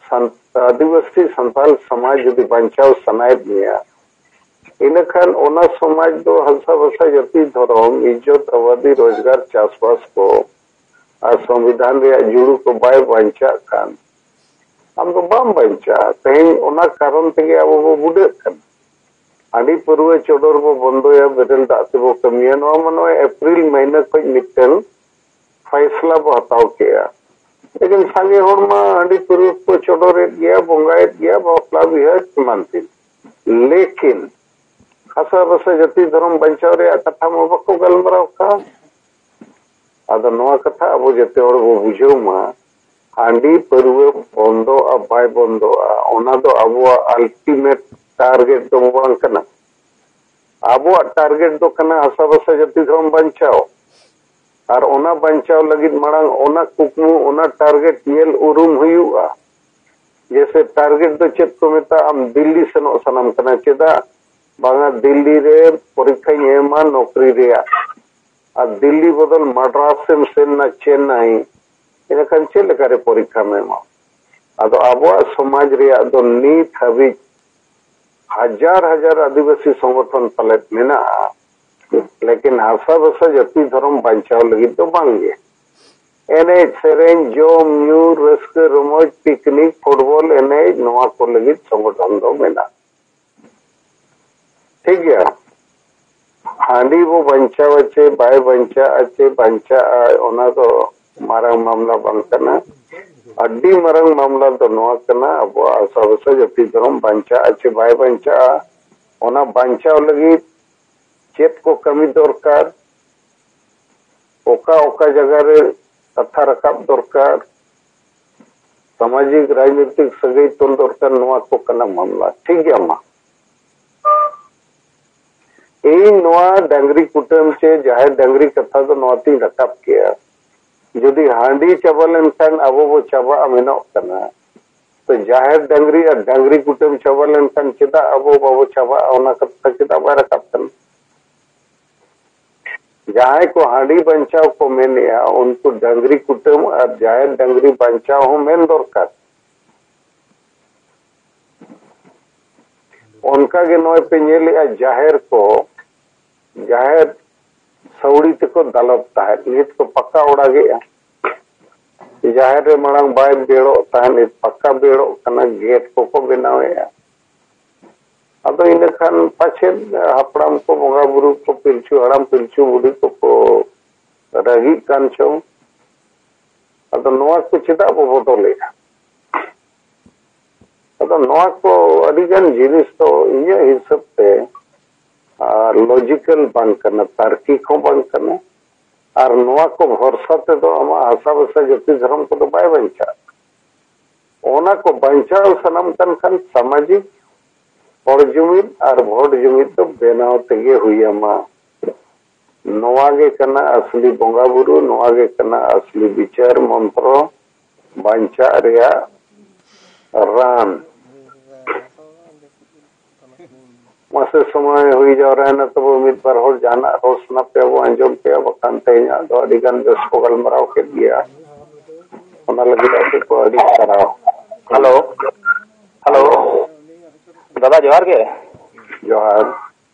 ᱥᱟᱱ-, ᱟᱹᱫᱤᱵᱟᱹᱥᱤ ᱥᱟᱱᱛᱟᱲ ᱥᱚᱢᱟᱡᱽ ᱡᱩᱫᱤ ᱵᱟᱧᱪᱟᱣ ᱥᱟᱱᱟᱭᱮᱫ ᱢᱮᱭᱟ, ᱤᱱᱟᱹᱠᱷᱟᱱ ᱚᱱᱟ ᱥᱚᱢᱟᱡᱽ ᱫᱚ ᱦᱟᱥᱟ ᱵᱷᱟᱥᱟ ᱡᱟᱹᱛᱤ ᱫᱷᱚᱨᱚᱢ, ᱤᱡᱽᱡᱚᱛ ᱟᱵᱟᱫᱤ, ᱨᱳᱡᱽᱜᱟᱨ, ᱪᱟᱥᱵᱟᱥ ᱠᱚ ᱟᱨ ᱥᱚᱝᱵᱤᱫᱷᱟᱱ ᱨᱮᱭᱟᱜ ᱡᱩᱲᱩ ᱠᱚ ᱵᱟᱭ ᱵᱟᱧᱪᱟᱜ ᱠᱷᱟᱱ, ᱟᱢ ᱫᱚ ᱵᱟᱢ ᱵᱟᱧᱪᱟᱜᱼᱟ᱾ ᱛᱮᱦᱮᱧ ᱚᱱᱟ ᱠᱟᱨᱚᱱ ᱛᱮᱜᱮ ᱟᱵᱚ ᱵᱚ ᱵᱩᱰᱟᱹᱜ ᱠᱟᱱᱟ᱾ ᱦᱟᱺᱰᱤ ᱯᱟᱹᱨᱣᱟᱹ ᱪᱚᱰᱚᱨ ᱵᱚ ᱵᱚᱱᱫᱚᱭᱟ, ᱵᱮᱨᱮᱞ ᱫᱟᱜ ᱛᱮᱵᱚ ᱠᱟᱹᱢᱤᱭᱟ, ᱱᱚᱣᱟ ᱢᱟ ᱱᱚᱜᱼᱚᱭ ᱮᱯᱨᱤᱞ ᱢᱟᱹᱦᱱᱟᱹ ᱠᱷᱚᱱ ᱢᱤᱫᱴᱟᱝ ᱯᱷᱟᱭᱥᱞᱟ ᱵᱚ ᱦᱟᱛᱟᱣ ᱠᱮᱜᱼᱟ᱾ ᱞᱮᱠᱤᱱ ᱥᱟᱸᱜᱮ ᱦᱚᱲ ᱢᱟ ᱦᱟᱺᱰᱤ ᱯᱟᱹᱨᱣᱟᱹ ᱠᱚ ᱪᱚᱰᱚᱨᱮᱫ ᱜᱮᱭᱟ, ᱵᱚᱸᱜᱟᱭᱮᱫ ᱜᱮᱭᱟ, ᱵᱟᱯᱞᱟ ᱵᱤᱦᱟᱹ ᱮᱢᱟᱱ ᱛᱮ᱾ ᱞᱮᱠᱤᱱ ᱦᱟᱥᱟ ᱵᱷᱟᱥᱟ ᱡᱟᱹᱛᱤ ᱫᱷᱚᱨᱚᱢ ᱵᱟᱧᱪᱟᱣ ᱨᱮᱭᱟᱜ ᱠᱟᱛᱷᱟ ᱢᱟ ᱵᱟᱠᱚ ᱜᱟᱞᱢᱟᱨᱟᱣ ᱠᱟᱜ᱾ ᱟᱫᱚ ᱱᱚᱣᱟ ᱠᱟᱛᱷᱟ ᱟᱵᱚ ᱡᱚᱛᱚ ᱦᱚᱲ ᱵᱚ ᱵᱩᱡᱷᱟᱹᱣ ᱢᱟ, ᱦᱟᱺᱰᱤ ᱯᱟᱹᱨᱣᱟᱹ ᱵᱚᱱᱫᱚᱜᱼᱟ ᱵᱟᱭ ᱵᱚᱱᱫᱚᱜᱼᱟ, ᱚᱱᱟ ᱫᱚ ᱟᱵᱚᱣᱟᱜ ᱟᱞᱴᱤᱢᱮᱴ ᱴᱟᱨᱜᱮᱴ ᱫᱚ ᱵᱟᱝ ᱠᱟᱱᱟ᱾ ᱟᱵᱚᱣᱟᱜ ᱴᱟᱨᱜᱮᱴ ᱫᱚ ᱠᱟᱱᱟ ᱦᱟᱥᱟ ᱵᱷᱟᱥᱟ ᱡᱟᱹᱛᱤ ᱫᱷᱚᱨᱚᱢ ᱵᱟᱧᱪᱟᱣ᱾ ᱟᱨ ᱚᱱᱟ ᱵᱟᱧᱪᱟᱣ ᱞᱟᱹᱜᱤᱫ ᱢᱟᱲᱟᱝ ᱚᱱᱟ ᱠᱩᱠᱢᱩ, ᱚᱱᱟ ᱴᱟᱨᱜᱮᱴ ᱧᱮᱞ ᱩᱨᱩᱢ ᱦᱩᱭᱩᱜᱼᱟ᱾ ᱡᱮᱭᱥᱮ, ᱴᱟᱨᱜᱮᱴ ᱫᱚ ᱪᱮᱫ ᱠᱚ ᱢᱮᱛᱟᱜᱼᱟ? ᱟᱢ ᱫᱤᱞᱞᱤ ᱥᱮᱱᱚᱜ ᱥᱟᱱᱟᱢ ᱠᱟᱱᱟ, ᱪᱮᱫᱟᱜ? ᱵᱟᱝᱟ, ᱫᱤᱞᱞᱤ ᱨᱮ ᱯᱚᱨᱤᱠᱠᱷᱟᱧ ᱮᱢᱟ ᱱᱚᱠᱨᱤ ᱨᱮᱭᱟᱜ, ᱟᱨ ᱫᱤᱞᱞᱤ ᱵᱚᱫᱚᱞ ᱢᱟᱰᱨᱟᱥ ᱮᱢ ᱥᱮᱱ ᱱᱟ, ᱪᱮᱱᱱᱟᱭ, ᱤᱱᱟᱹᱠᱷᱟᱱ ᱪᱮᱫ ᱞᱮᱠᱟᱨᱮ ᱯᱚᱨᱤᱠᱠᱷᱟᱢ ᱮᱢᱟ? ᱟᱫᱚ ᱟᱵᱚᱣᱟᱜ ᱥᱚᱢᱟᱡᱽ ᱨᱮᱭᱟᱜ ᱫᱚ ᱱᱤᱛ ᱦᱟᱹᱵᱤᱡ ᱦᱟᱡᱟᱨ ᱦᱟᱡᱟᱨ ᱟᱹᱫᱤᱵᱟᱹᱥᱤ ᱥᱚᱝᱜᱚᱴᱷᱚᱱ ᱯᱟᱞᱮᱫ ᱢᱮᱱᱟᱜᱼᱟ, ᱞᱮᱠᱤᱱ ᱦᱟᱥᱟ ᱵᱷᱟᱥᱟ ᱡᱟᱹᱛᱤ ᱫᱷᱚᱨᱚᱢ ᱵᱟᱧᱪᱟᱣ ᱞᱟᱹᱜᱤᱫ ᱫᱚ ᱵᱟᱝ ᱜᱮ᱾ ᱮᱱᱮᱡ ᱥᱮᱨᱮᱧ, ᱡᱚᱢ ᱧᱩ, ᱨᱟᱹᱥᱠᱟᱹ ᱨᱚᱢᱚᱡᱽ, ᱯᱤᱠᱱᱤᱠ, ᱯᱷᱩᱴᱵᱚᱞ ᱮᱱᱮᱡ, ᱱᱚᱣᱟ ᱠᱚ ᱞᱟᱹᱜᱤᱫ ᱥᱚᱝᱜᱚᱴᱷᱚᱱ ᱫᱚ ᱢᱮᱱᱟᱜᱼᱟ᱾ ᱴᱷᱤᱠ ᱜᱮᱭᱟ, ᱦᱟᱺᱰᱤ ᱵᱚ ᱵᱟᱧᱪᱟᱣᱟ ᱪᱮ ᱵᱟᱭ ᱵᱟᱧᱪᱟᱜᱼᱟ ᱪᱮ ᱵᱟᱧᱪᱟᱜᱼᱟ, ᱚᱱᱟ ᱫᱚ ᱢᱟᱨᱟᱝ ᱢᱟᱢᱞᱟ ᱵᱟᱝ ᱠᱟᱱᱟ᱾ ᱟᱹᱰᱤ ᱢᱟᱨᱟᱝ ᱢᱟᱢᱞᱟ ᱫᱚ ᱱᱚᱣᱟ ᱠᱟᱱᱟ, ᱟᱵᱚᱣᱟᱜ ᱦᱟᱥᱟ ᱵᱷᱟᱥᱟ ᱡᱟᱹᱛᱤ ᱫᱷᱚᱨᱚᱢ ᱵᱟᱧᱪᱟᱜᱼᱟ ᱪᱮ ᱵᱟᱭ ᱵᱟᱧᱪᱟᱜᱼᱟ, ᱚᱱᱟ ᱵᱟᱧᱪᱟᱣ ᱞᱟᱹᱜᱤᱫ ᱪᱮᱫ ᱠᱚ ᱠᱟᱹᱢᱤ ᱫᱚᱨᱠᱟᱨ, ᱚᱠᱟ ᱚᱠᱟ ᱡᱟᱭᱜᱟ ᱨᱮ ᱠᱟᱛᱷᱟ ᱨᱟᱠᱟᱵ ᱫᱚᱨᱠᱟᱨ, ᱥᱟᱢᱟᱡᱤᱠ ᱨᱟᱡᱽᱱᱤᱛᱤᱠ ᱥᱟᱹᱜᱟᱹᱭ ᱛᱚᱞ ᱫᱚᱨᱠᱟᱨ, ᱱᱚᱣᱟ ᱠᱚ ᱠᱟᱱᱟ ᱢᱟᱢᱞᱟ᱾ ᱴᱷᱤᱠ ᱜᱮᱭᱟ ᱢᱟ᱾ ᱤᱧ ᱱᱚᱣᱟ ᱰᱟᱝᱨᱤ ᱠᱩᱴᱟᱹᱢ ᱪᱮ ᱡᱟᱦᱮᱨ ᱰᱟᱝᱨᱤ ᱠᱟᱛᱷᱟ ᱫᱚ ᱱᱚᱣᱟ ᱛᱤᱧ ᱨᱟᱠᱟᱵ ᱠᱮᱜᱼᱟ, ᱡᱩᱫᱤ ᱦᱟᱺᱰᱤ ᱪᱟᱵᱟ ᱞᱮᱱᱠᱷᱟᱱ ᱟᱵᱚ ᱵᱚ ᱪᱟᱵᱟᱜᱼᱟ ᱢᱮᱱᱚᱜ ᱠᱟᱱᱟ, ᱛᱚ ᱡᱟᱦᱮᱨ ᱰᱟᱝᱨᱤ ᱟᱨ ᱰᱟᱝᱨᱤ ᱠᱩᱴᱟᱹᱢ ᱪᱟᱵᱟ ᱞᱮᱱᱠᱷᱟᱱ ᱪᱮᱫᱟᱜ ᱟᱵᱚ ᱵᱟᱵᱚ ᱪᱟᱵᱟᱜᱼᱟ? ᱚᱱᱟ ᱠᱟᱛᱷᱟ ᱪᱮᱫᱟᱜ ᱵᱟᱭ ᱨᱟᱠᱟᱵ ᱠᱟᱱᱟ? ᱡᱟᱦᱟᱸᱭ ᱠᱚ ᱦᱟᱺᱰᱤ ᱵᱟᱧᱪᱟᱣ ᱠᱚ ᱢᱮᱱᱮᱜᱼᱟ, ᱩᱱᱠᱩ ᱰᱟᱝᱨᱤ ᱠᱩᱴᱟᱹᱢ ᱟᱨ ᱡᱟᱦᱮᱨ ᱰᱟᱝᱨᱤ ᱵᱟᱧᱪᱟᱣ ᱦᱚᱸ ᱢᱮᱱ ᱫᱚᱨᱠᱟᱨ᱾ ᱚᱱᱠᱟ ᱜᱮ ᱱᱚᱜᱼᱚᱭ ᱯᱮ ᱧᱮᱞᱮᱜᱼᱟ, ᱡᱟᱦᱮᱨ ᱠᱚ, ᱡᱟᱦᱮᱨ ᱥᱟᱹᱣᱲᱤ ᱛᱮᱠᱚ ᱫᱟᱞᱚᱵ ᱛᱟᱦᱮᱸᱫ, ᱱᱤᱛ ᱠᱚ ᱯᱟᱠᱟ ᱚᱲᱟᱜᱮᱜᱼᱟ᱾ ᱡᱟᱦᱮᱨ ᱨᱮ ᱢᱟᱲᱟᱝ ᱵᱟᱭ ᱵᱮᱲᱚᱜ ᱛᱟᱦᱮᱸᱫ, ᱱᱤᱛ ᱯᱟᱠᱟ ᱵᱮᱲᱚᱜ ᱠᱟᱱᱟ, ᱜᱮᱴ ᱠᱚᱠᱚ ᱵᱮᱱᱟᱣᱮᱜᱼᱟ᱾ ᱟᱫᱚ ᱤᱱᱟᱹ ᱠᱷᱟᱱ ᱯᱟᱪᱮᱫ ᱦᱟᱯᱲᱟᱢ ᱠᱚ, ᱵᱚᱸᱜᱟ ᱵᱩᱨᱩ ᱠᱚ, ᱯᱤᱞᱪᱩ ᱦᱟᱲᱟᱢ ᱯᱤᱞᱪᱩ ᱵᱩᱰᱷᱤ ᱠᱚᱠᱚ ᱨᱟᱹᱜᱤᱜ ᱠᱟᱱ ᱪᱚᱝ᱾ ᱟᱫᱚ ᱱᱚᱣᱟ ᱠᱚ ᱪᱮᱫᱟᱜ ᱵᱚ ᱵᱚᱫᱚᱞᱮᱜᱼᱟ? ᱟᱫᱚ ᱱᱚᱣᱟ ᱠᱚ ᱟᱹᱰᱤᱜᱟᱱ ᱡᱤᱱᱤᱥ ᱫᱚ ᱤᱧᱟᱹᱜ ᱦᱤᱥᱟᱹᱵ ᱛᱮ, ᱟᱨ, ᱞᱚᱡᱤᱠᱮᱞ ᱵᱟᱝ ᱠᱟᱱᱟ, ᱛᱟᱨᱠᱤᱠ ᱦᱚᱸ ᱵᱟᱝ ᱠᱟᱱᱟ᱾ ᱟᱨ ᱱᱚᱣᱟ ᱠᱚ ᱵᱷᱚᱨᱥᱟ ᱛᱮᱫᱚ ᱟᱢᱟᱜ ᱦᱟᱥᱟ ᱵᱷᱟᱥᱟ ᱡᱟᱹᱛᱤ ᱫᱷᱚᱨᱚᱢ ᱠᱚᱫᱚ ᱵᱟᱭ ᱵᱟᱧᱪᱟᱜᱼᱟ᱾ ᱚᱱᱟ ᱠᱚ ᱵᱟᱧᱪᱟᱣ ᱥᱟᱱᱟᱢ ᱠᱟᱱ ᱠᱷᱟᱱ ᱥᱟᱢᱟᱡᱤᱠ ᱦᱚᱲ ᱡᱩᱢᱤᱫ ᱟᱨ ᱵᱷᱳᱴ ᱡᱩᱢᱤᱫ ᱫᱚ ᱵᱮᱱᱟᱣ ᱛᱮᱜᱮ ᱦᱩᱭ ᱟᱢᱟ᱾ ᱱᱚᱣᱟ ᱜᱮ ᱠᱟᱱᱟ ᱟᱥᱞᱤ ᱵᱚᱸᱜᱟ ᱵᱩᱨᱩ, ᱱᱚᱣᱟ ᱜᱮ ᱠᱟᱱᱟ ᱟᱥᱞᱤ ᱵᱤᱪᱟᱹᱨ ᱢᱚᱱᱛᱨᱚ, ᱵᱟᱧᱪᱟᱜ ᱨᱮᱭᱟᱜ ᱨᱟᱱ᱾ ᱢᱟᱥᱮ, ᱥᱚᱢᱚᱭ ᱦᱩᱭ ᱡᱟᱣᱨᱟᱭᱮᱱᱟ, ᱛᱚᱵᱮ ᱢᱤᱫ ᱵᱟᱨ ᱦᱚᱲ ᱡᱟᱦᱟᱱᱟᱜ ᱨᱚᱲ ᱥᱟᱱᱟ ᱯᱮᱭᱟ ᱵᱚ ᱟᱸᱡᱚᱢ ᱯᱮᱭᱟ, ᱵᱟᱠᱷᱟᱱ ᱛᱮᱦᱮᱧᱟᱜ ᱫᱚ ᱟᱹᱰᱤ ᱜᱟᱱ ᱵᱮᱥ ᱠᱚ ᱜᱟᱞᱢᱟᱨᱟᱣ ᱠᱮᱫ ᱜᱮᱭᱟ᱾ ᱚᱱᱟ ᱞᱟᱹᱜᱤᱫ ᱟᱯᱮ ᱠᱚ ᱟᱹᱰᱤ ᱥᱟᱨᱦᱟᱣ᱾ Hello, hello. ᱫᱟᱫᱟ, ᱡᱚᱦᱟᱨ ᱜᱮ᱾ ᱡᱚᱦᱟᱨ᱾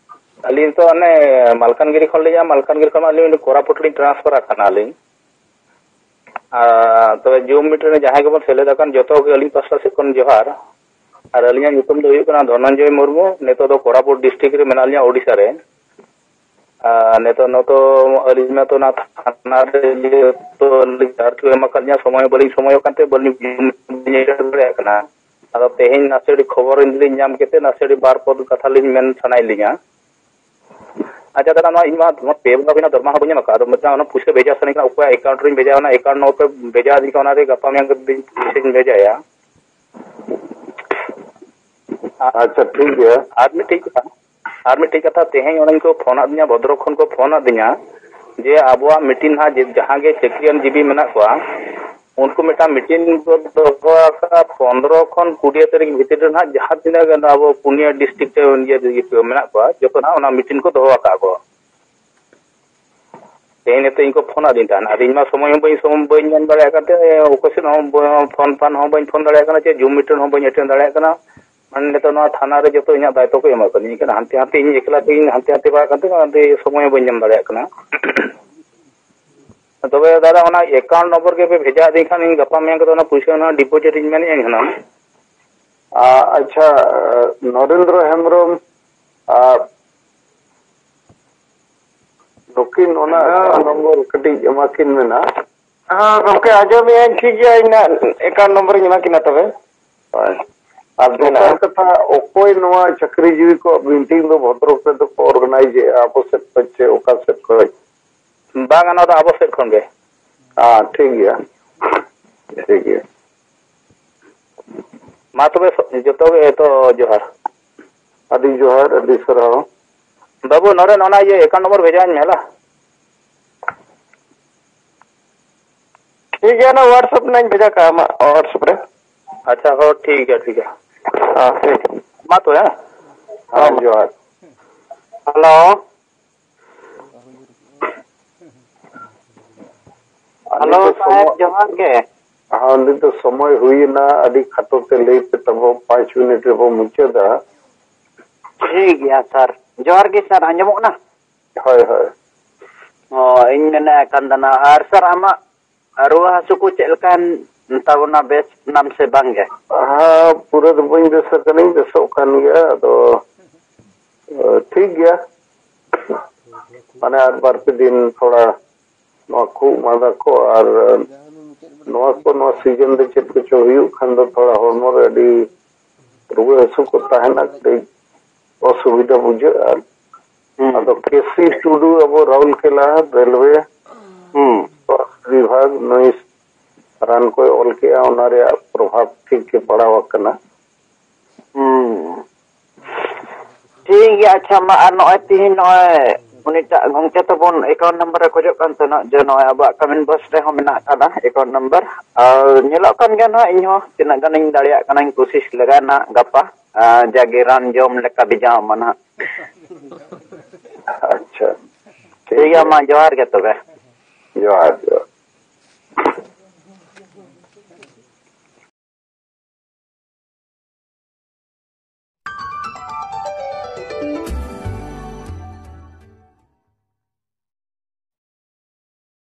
ᱟᱹᱞᱤᱧ ᱛᱚ ᱚᱱᱮ ᱢᱟᱞᱠᱟᱱᱜᱤᱨᱤ ᱠᱷᱚᱱ ᱞᱤᱧ, ᱢᱟᱞᱠᱟᱱᱜᱤᱨᱤ ᱠᱷᱚᱱ ᱟᱹᱞᱤᱧ ᱠᱳᱨᱟᱯᱩᱴ ᱞᱤᱧ ᱴᱨᱟᱱᱥᱯᱷᱟᱨ ᱟᱠᱟᱱᱟ ᱟᱹᱞᱤᱧ᱾ ᱟᱨ ᱛᱚᱵᱮ ᱡᱩᱢ ᱢᱤᱴ ᱨᱮ ᱡᱟᱦᱟᱸᱭ ᱜᱮᱵᱚᱱ ᱥᱮᱞᱮᱫ ᱟᱠᱟᱱ, ᱡᱚᱛᱚ ᱜᱮ ᱟᱹᱞᱤᱧ ᱯᱟᱥᱴᱟ ᱥᱮᱫ ᱠᱷᱚᱱ ᱡᱚᱦᱟᱨ᱾ ᱟᱨ ᱟᱹᱞᱤᱧᱟᱜ ᱧᱩᱛᱩᱢ ᱫᱚ ᱦᱩᱭᱩᱜ ᱠᱟᱱᱟ ᱫᱷᱚᱱᱚᱱᱡᱚᱭ ᱢᱩᱨᱢᱩ᱾ ᱱᱤᱛᱚᱜ ᱫᱚ ᱠᱳᱨᱟᱯᱩᱴ ᱰᱤᱥᱴᱨᱤᱠᱴ ᱨᱮ ᱢᱮᱱᱟᱜ ᱞᱤᱧᱟ, ᱳᱰᱤᱥᱟ ᱨᱮ᱾ ᱟᱨ ᱱᱤᱛᱚᱜ ᱱᱚᱛᱚ ᱟᱹᱞᱤᱧ ᱢᱟᱛᱚ ᱚᱱᱟ ᱛᱷᱟᱱᱟ ᱨᱮ ᱡᱮᱦᱮᱛᱩ ᱟᱹᱞᱤᱧ ᱡᱟᱦᱟᱸ ᱠᱚ ᱮᱢ ᱟᱠᱟᱫ ᱞᱤᱧᱟ, ᱥᱚᱢᱚᱭ ᱵᱟᱹᱞᱤᱧ ᱥᱚᱢᱚᱭᱚᱜ ᱠᱟᱱᱛᱮ ᱵᱟᱹᱞᱤᱧ ᱫᱟᱲᱮᱭᱟᱜ ᱠᱟᱱᱟ᱾ ᱟᱫᱚ ᱛᱮᱦᱮᱧ ᱱᱟᱥᱮ ᱟᱹᱰᱤ ᱠᱷᱚᱵᱚᱨ ᱞᱤᱧ ᱧᱟᱢ ᱠᱮᱫ ᱛᱮ ᱱᱟᱥᱮ ᱟᱹᱰᱤ ᱵᱟᱨ ᱯᱚᱫ ᱠᱟᱛᱷᱟ ᱞᱤᱧ ᱢᱮᱱ ᱥᱟᱱᱟᱭᱮᱫ ᱞᱤᱧᱟ᱾ ᱟᱪᱪᱷᱟ ᱫᱟᱫᱟ, ᱱᱚᱣᱟ ᱤᱧ ᱢᱟ ᱱᱚᱣᱟ ᱯᱮ ᱵᱚᱸᱜᱟ ᱦᱩᱭᱱᱟ, ᱫᱚᱨᱢᱟ ᱦᱚᱸ ᱵᱟᱹᱧ ᱧᱟᱢ ᱟᱠᱟᱫ᱾ ᱟᱫᱚ ᱢᱤᱫᱴᱟᱝ ᱚᱱᱟ ᱯᱩᱭᱥᱟᱹ ᱵᱷᱮᱡᱟ ᱥᱟᱱᱟᱧ ᱠᱟᱱᱟ, ᱚᱠᱚᱭᱟᱜ ᱮᱠᱟᱣᱩᱱᱴ ᱨᱤᱧ ᱵᱷᱮᱡᱟᱭᱟ, ᱚᱱᱟ ᱮᱠᱟᱣᱩᱱᱴ ᱱᱚᱢᱵᱚᱨ ᱯᱮ ᱵᱷᱮᱡᱟ ᱟᱹᱫᱤᱧ ᱠᱷᱟᱱ ᱚᱱᱟ ᱨᱮ ᱜᱟᱯᱟ ᱢᱮᱭᱟᱝ ᱠᱟᱛᱮ ᱯᱩᱭᱥᱟᱹᱧ ᱵᱷᱮᱡᱟᱭᱟ᱾ ᱟᱪᱪᱷᱟ, ᱴᱷᱤᱠ ᱜᱮᱭᱟ᱾ ᱟᱨ ᱢᱤᱫᱴᱤᱡ ᱠᱟᱛᱷᱟ, ᱟᱨ ᱢᱤᱫᱴᱤᱡ ᱠᱟᱛᱷᱟ, ᱛᱮᱦᱮᱧ ᱚᱱᱮ ᱠᱚ ᱯᱷᱳᱱ ᱟᱫᱤᱧᱟ, ᱵᱷᱚᱫᱨᱚᱠ ᱠᱷᱚᱱ ᱠᱚ ᱯᱷᱳᱱ ᱟᱫᱤᱧᱟ ᱡᱮ ᱟᱵᱚᱣᱟᱜ ᱢᱤᱴᱤᱝ ᱦᱟᱸᱜ ᱡᱮ, ᱡᱟᱦᱟᱸ ᱜᱮ ᱪᱟᱹᱠᱨᱤᱭᱟᱱ ᱡᱤᱵᱤ ᱢᱮᱱᱟᱜ ᱠᱚᱣᱟ, ᱩᱱᱠᱩ ᱢᱤᱫᱴᱟᱝ ᱢᱤᱴᱤᱝ ᱠᱚ ᱫᱚᱦᱚ ᱟᱠᱟᱫᱼᱟ ᱯᱚᱱᱨᱚ ᱠᱷᱚᱱ ᱠᱩᱲᱤ ᱛᱟᱹᱨᱤᱠᱷ ᱵᱷᱤᱛᱤᱨ ᱨᱮ ᱱᱟᱦᱟᱜ ᱡᱟᱦᱟᱸ ᱛᱤᱱᱟᱹᱜ ᱜᱟᱱ ᱟᱵᱚ ᱯᱩᱱᱭᱟᱹ ᱰᱤᱥᱴᱨᱤᱠᱴ ᱨᱮ ᱤᱭᱟᱹ ᱢᱮᱱᱟᱜ ᱠᱚᱣᱟ, ᱡᱚᱛᱚ ᱱᱟᱦᱟᱜ ᱚᱱᱟ ᱢᱤᱴᱤᱝ ᱠᱚ ᱫᱚᱦᱚ ᱟᱠᱟᱫ ᱠᱚ᱾ ᱛᱮᱦᱮᱧ ᱱᱤᱛᱚᱜ ᱤᱧ ᱠᱚ ᱯᱷᱳᱱ ᱟᱹᱫᱤᱧ ᱛᱟᱦᱮᱱ, ᱟᱨ ᱤᱧ ᱢᱟ ᱥᱚᱢᱚᱭ ᱦᱚᱸ ᱵᱟᱹᱧ, ᱥᱚᱢᱚᱭ ᱵᱟᱹᱧ ᱧᱟᱢ ᱫᱟᱲᱮᱭᱟᱜ ᱠᱟᱱ ᱛᱟᱦᱮᱸ, ᱚᱠᱚᱭ ᱥᱮᱫ ᱦᱚᱸ ᱵᱟᱹ-, ᱯᱷᱳᱱ ᱯᱷᱟᱱ ᱦᱚᱸ ᱵᱟᱹᱧ ᱯᱷᱳᱱ ᱫᱟᱲᱮᱭᱟᱜ ᱠᱟᱱᱟ, ᱪᱮ ᱡᱩᱢ ᱢᱤᱴᱤᱝ ᱦᱚᱸ ᱵᱟᱹᱧ ᱮᱴᱮᱱ ᱫᱟᱲᱮᱭᱟᱜ ᱠᱟᱱᱟ᱾ ᱢᱟᱱᱮ ᱱᱤᱛᱚᱜ ᱱᱚᱣᱟ ᱛᱷᱟᱱᱟ ᱨᱮ ᱡᱚᱛᱚ ᱤᱧᱟᱹᱜ ᱫᱟᱭᱤᱛᱛᱚ ᱠᱚ ᱮᱢ ᱟᱠᱟᱫᱤᱧ ᱠᱟᱱᱟ, ᱦᱟᱱᱛᱮ ᱦᱟᱱᱛᱮ ᱤᱧ ᱮᱠᱞᱟ ᱛᱮᱜᱮᱧ ᱦᱟᱱᱛᱮ ᱦᱟᱱᱛᱮ ᱵᱟᱲᱟᱜ ᱠᱟᱱ ᱛᱤᱧ, ᱚᱱᱟᱛᱮ ᱥᱚᱢᱚᱭ ᱦᱚᱸ ᱵᱟᱹᱧ ᱧᱟᱢ ᱫᱟᱲᱮᱭᱟᱜ ᱠᱟᱱᱟ᱾ ᱛᱚᱵᱮ ᱫᱟᱫᱟ, ᱚᱱᱟ ᱮᱠᱟᱣᱩᱱᱴ ᱱᱚᱢᱵᱚᱨ ᱜᱮ ᱯᱮ ᱵᱷᱮᱡᱟ ᱟᱹᱫᱤᱧ ᱠᱷᱟᱱ ᱤᱧ ᱜᱟᱯᱟ ᱢᱮᱭᱟᱝ ᱠᱚᱫᱚ ᱚᱱᱟ ᱯᱩᱭᱥᱟᱹ ᱚᱱᱟ ᱰᱤᱯᱚᱡᱤᱴ ᱤᱧ ᱢᱮᱱᱮᱫ ᱟᱹᱧ ᱦᱩᱱᱟᱹᱝ᱾ ᱟ-, ᱟᱪᱪᱷᱟ, ᱱᱚᱨᱮᱱᱫᱨᱚ ᱦᱮᱢᱵᱨᱚᱢ, ᱟ, ᱱᱩᱠᱤᱱ ᱚᱱᱟ ᱦᱮᱸ᱾ ᱮᱠᱟᱣᱩᱱᱴ ᱱᱚᱢᱵᱚᱨ ᱠᱟᱹᱴᱤᱡ ᱮᱢᱟ ᱠᱤᱱ ᱢᱮᱱᱟ᱾ ᱦᱮᱸ ᱜᱚᱢᱠᱮ, ᱟᱸᱡᱚᱢᱮᱫ ᱟᱹᱧ, ᱴᱷᱤᱠ ᱜᱮᱭᱟ, ᱤᱧ ᱱᱟᱜ ᱮᱠᱟᱣᱩᱱᱴ ᱱᱚᱢᱵᱚᱨ ᱤᱧ ᱮᱢᱟ ᱠᱤᱱᱟ ᱛᱚᱵᱮ᱾ ᱦᱳᱭ᱾ ᱟᱨ ᱢᱮᱱᱟᱜᱼᱟ᱾ ᱫᱚᱥᱟᱨ ᱠᱟᱛᱷᱟ, ᱚᱠᱚᱭ ᱱᱚᱣᱟ ᱪᱟᱹᱠᱨᱤ ᱡᱤᱣᱤ ᱠᱚᱣᱟᱜ ᱢᱤᱴᱤᱝ ᱫᱚ ᱵᱷᱚᱫᱨᱚᱠ ᱨᱮᱫᱚ ᱠᱚ ᱚᱨᱜᱟᱱᱟᱭᱤᱡ ᱮᱫᱼᱟ, ᱟᱵᱚ ᱥᱮᱫ ᱠᱷᱚᱱ ᱪᱮ ᱚᱠᱟ ᱥᱮᱫ ᱠᱷᱚᱱ? ᱵᱟᱝ, ᱚᱱᱟ ᱫᱚ ᱟᱵᱚ ᱥᱮᱫ ᱠᱷᱚᱱ ᱜᱮ᱾ ᱦᱮᱸ, ᱴᱷᱤᱠ ᱜᱮᱭᱟ, ᱴᱷᱤᱠ ᱜᱮᱭᱟ᱾ ᱢᱟ ᱛᱚᱵᱮ ᱡᱚᱛᱚ ᱜᱮ ᱛᱚ ᱡᱚᱦᱟᱨ᱾ ᱟᱹᱰᱤ ᱡᱚᱦᱟᱨ, ᱟᱹᱰᱤ ᱥᱟᱨᱦᱟᱣ᱾ ᱵᱟᱹᱵᱩ, ᱱᱚᱰᱮ ᱚᱱᱟ ᱤᱭᱟᱹ ᱮᱠᱟᱣᱩᱱᱴ ᱱᱚᱢᱵᱚᱨ ᱵᱷᱮᱡᱟᱣᱟᱹᱧ ᱢᱮ, ᱦᱮᱞᱟ᱾ ᱴᱷᱤᱠ ᱜᱮᱭᱟ, ᱚᱱᱟ WhatsApp ᱨᱮᱱᱟᱜ ᱤᱧ ᱵᱷᱮᱡᱟ ᱠᱟᱜᱼᱟ ᱟᱢᱟᱜ WhatsApp ᱨᱮ᱾ ᱟᱪᱪᱷᱟ, ᱦᱚᱸ, ᱴᱷᱤᱠ ᱜᱮᱭᱟ, ᱴᱷᱤᱠ ᱜᱮᱭᱟ᱾ ᱦᱮᱸ, ᱴᱷᱤᱠ᱾ ᱢᱟ ᱛᱚᱵᱮ, ᱦᱮᱸ? ᱦᱮᱸ, ᱡᱚᱦᱟᱨ᱾ ᱦᱮᱞᱳ᱾ ᱟᱨ ᱦᱮᱞᱳ ᱱᱤᱛᱚᱜ ᱥᱟᱦᱮᱵᱽ, ᱥᱚᱢᱚᱭ ᱡᱚᱦᱟᱨ ᱜᱮ᱾ ᱦᱮᱸ, ᱱᱤᱛᱚᱜ ᱥᱚᱢᱚᱭ ᱦᱩᱭᱮᱱᱟ, ᱟᱹᱰᱤ ᱠᱷᱟᱴᱚ ᱛᱮ ᱞᱟᱹᱭ ᱯᱮ ᱛᱟᱵᱚ, ᱯᱟᱸᱪ ᱢᱤᱱᱤᱴ ᱨᱮᱵᱚ ᱢᱩᱪᱟᱹᱫᱟ᱾ ᱴᱷᱤᱠ ᱜᱮᱭᱟ ᱥᱟᱨ, ᱡᱚᱦᱟᱨ ᱜᱮ ᱥᱟᱨ, ᱟᱸᱡᱚᱢᱚᱜ ᱠᱟᱱᱟ? ᱦᱳᱭ, ᱦᱳᱭ᱾ ᱚ, ᱤᱧ ᱢᱮᱱᱮᱫ ᱠᱟᱱ ᱛᱟᱦᱮᱱᱟ, ᱟᱨ ᱥᱟᱨ ᱟᱢᱟᱜ ᱨᱩᱣᱟᱹ ᱦᱟᱹᱥᱩ ᱠᱚ ᱪᱮᱫ ᱞᱮᱠᱟᱱ ᱛᱟᱵᱚᱱᱟ, ᱵᱮᱥ ᱱᱟᱢ ᱥᱮ ᱵᱟᱝ ᱜᱮ? ᱦᱮᱸ, ᱯᱩᱨᱟᱹ ᱫᱚ ᱵᱟᱹᱧ ᱵᱮᱥ ᱟᱠᱟᱱᱟᱹᱧ, ᱵᱮᱥᱚᱜ ᱠᱟᱱ ᱜᱮᱭᱟ᱾ ᱟᱫᱚ, ᱮ, ᱴᱷᱤᱠ ᱜᱮᱭᱟ, ᱢᱟᱱᱮ ᱟᱨ ᱵᱟᱨ ᱯᱮ ᱫᱤᱱ ᱛᱷᱚᱲᱟ ᱱᱚᱣᱟ ᱠᱷᱩᱜ ᱢᱟᱸᱫᱟ ᱠᱚ ᱟᱨ ᱱᱚᱣᱟ ᱠᱚ, ᱱᱚᱣᱟ ᱥᱤᱡᱚᱱ ᱨᱮ ᱪᱮᱫ ᱠᱚᱪᱚ ᱦᱩᱭᱩᱜ ᱠᱷᱟᱱ ᱫᱚ ᱛᱷᱚᱲᱟ ᱦᱚᱲᱢᱚ ᱨᱮ ᱟᱹᱰᱤ ᱨᱩᱣᱟᱹ ᱦᱟᱹᱥᱩ ᱠᱚ ᱛᱟᱦᱮᱱᱟ, ᱠᱟᱹᱴᱤᱡ ᱚᱥᱩᱵᱤᱫᱷᱟ ᱵᱩᱡᱷᱟᱹᱜᱼᱟ᱾ ᱦᱩᱸ᱾ ᱟᱫᱚ ᱠᱮ ᱥᱤ ᱴᱩᱰᱩ ᱟᱵᱚ ᱨᱟᱩᱞᱠᱮᱞᱟ ᱨᱮᱞᱣᱮ ᱦᱩᱸ᱾ ᱵᱤᱵᱷᱟᱜᱽ ᱱᱩᱭ ᱨᱟᱱ ᱠᱚᱭ ᱚᱞ ᱠᱮᱜᱼᱟ, ᱚᱱᱟ ᱨᱮᱭᱟᱜ ᱯᱨᱚᱵᱷᱟᱵᱽ ᱴᱷᱤᱠ ᱜᱮ ᱯᱟᱲᱟᱣ ᱟᱠᱟᱱᱟ᱾ ᱦᱩᱸ᱾ ᱴᱷᱤᱠ ᱜᱮᱭᱟ, ᱟᱪᱪᱷᱟ, ᱢᱟ, ᱟᱨ ᱱᱚᱜᱼᱚᱭ ᱛᱤᱦᱤᱧ ᱱᱚᱜᱼᱚᱭ ᱩᱱᱤᱴᱟᱜ ᱜᱚᱝᱠᱮ ᱛᱟᱵᱚᱱ account number ᱮ ᱠᱷᱚᱡᱚᱜ ᱠᱟᱱ ᱛᱟᱦᱮᱱᱟ, ᱡᱮ ᱱᱚᱜᱼᱚᱭ ᱟᱵᱚᱣᱟᱜ comment box ᱨᱮᱦᱚᱸ ᱢᱮᱱᱟᱜ ᱟᱠᱟᱫᱟ account number᱾ ᱟᱨ ᱧᱮᱞᱚᱜ ᱠᱟᱱ ᱜᱮᱭᱟ ᱱᱟᱦᱟᱜ, ᱤᱧᱦᱚᱸ ᱛᱤᱱᱟᱹᱜ ᱜᱟᱱᱤᱧ ᱫᱟᱲᱮᱭᱟᱜ ᱠᱟᱱᱟᱧ ᱠᱩᱥᱤᱥ ᱞᱮᱜᱟᱭᱟ ᱱᱟᱦᱟᱜ ᱜᱟᱯᱟ, ᱟᱨ ᱡᱟᱜᱮ ᱨᱟᱱ ᱡᱚᱢ ᱞᱮᱠᱟ ᱵᱷᱮᱡᱟ ᱟᱢᱟ ᱱᱟᱦᱟᱜ᱾ ᱟᱪᱪᱷᱟ᱾ ᱴᱷᱤᱠ ᱜᱮᱭᱟ, ᱢᱟ ᱡᱚᱦᱟᱨ ᱜᱮ ᱛᱚᱵᱮ᱾ ᱡᱚᱦᱟᱨ, ᱡᱚᱦᱟᱨ᱾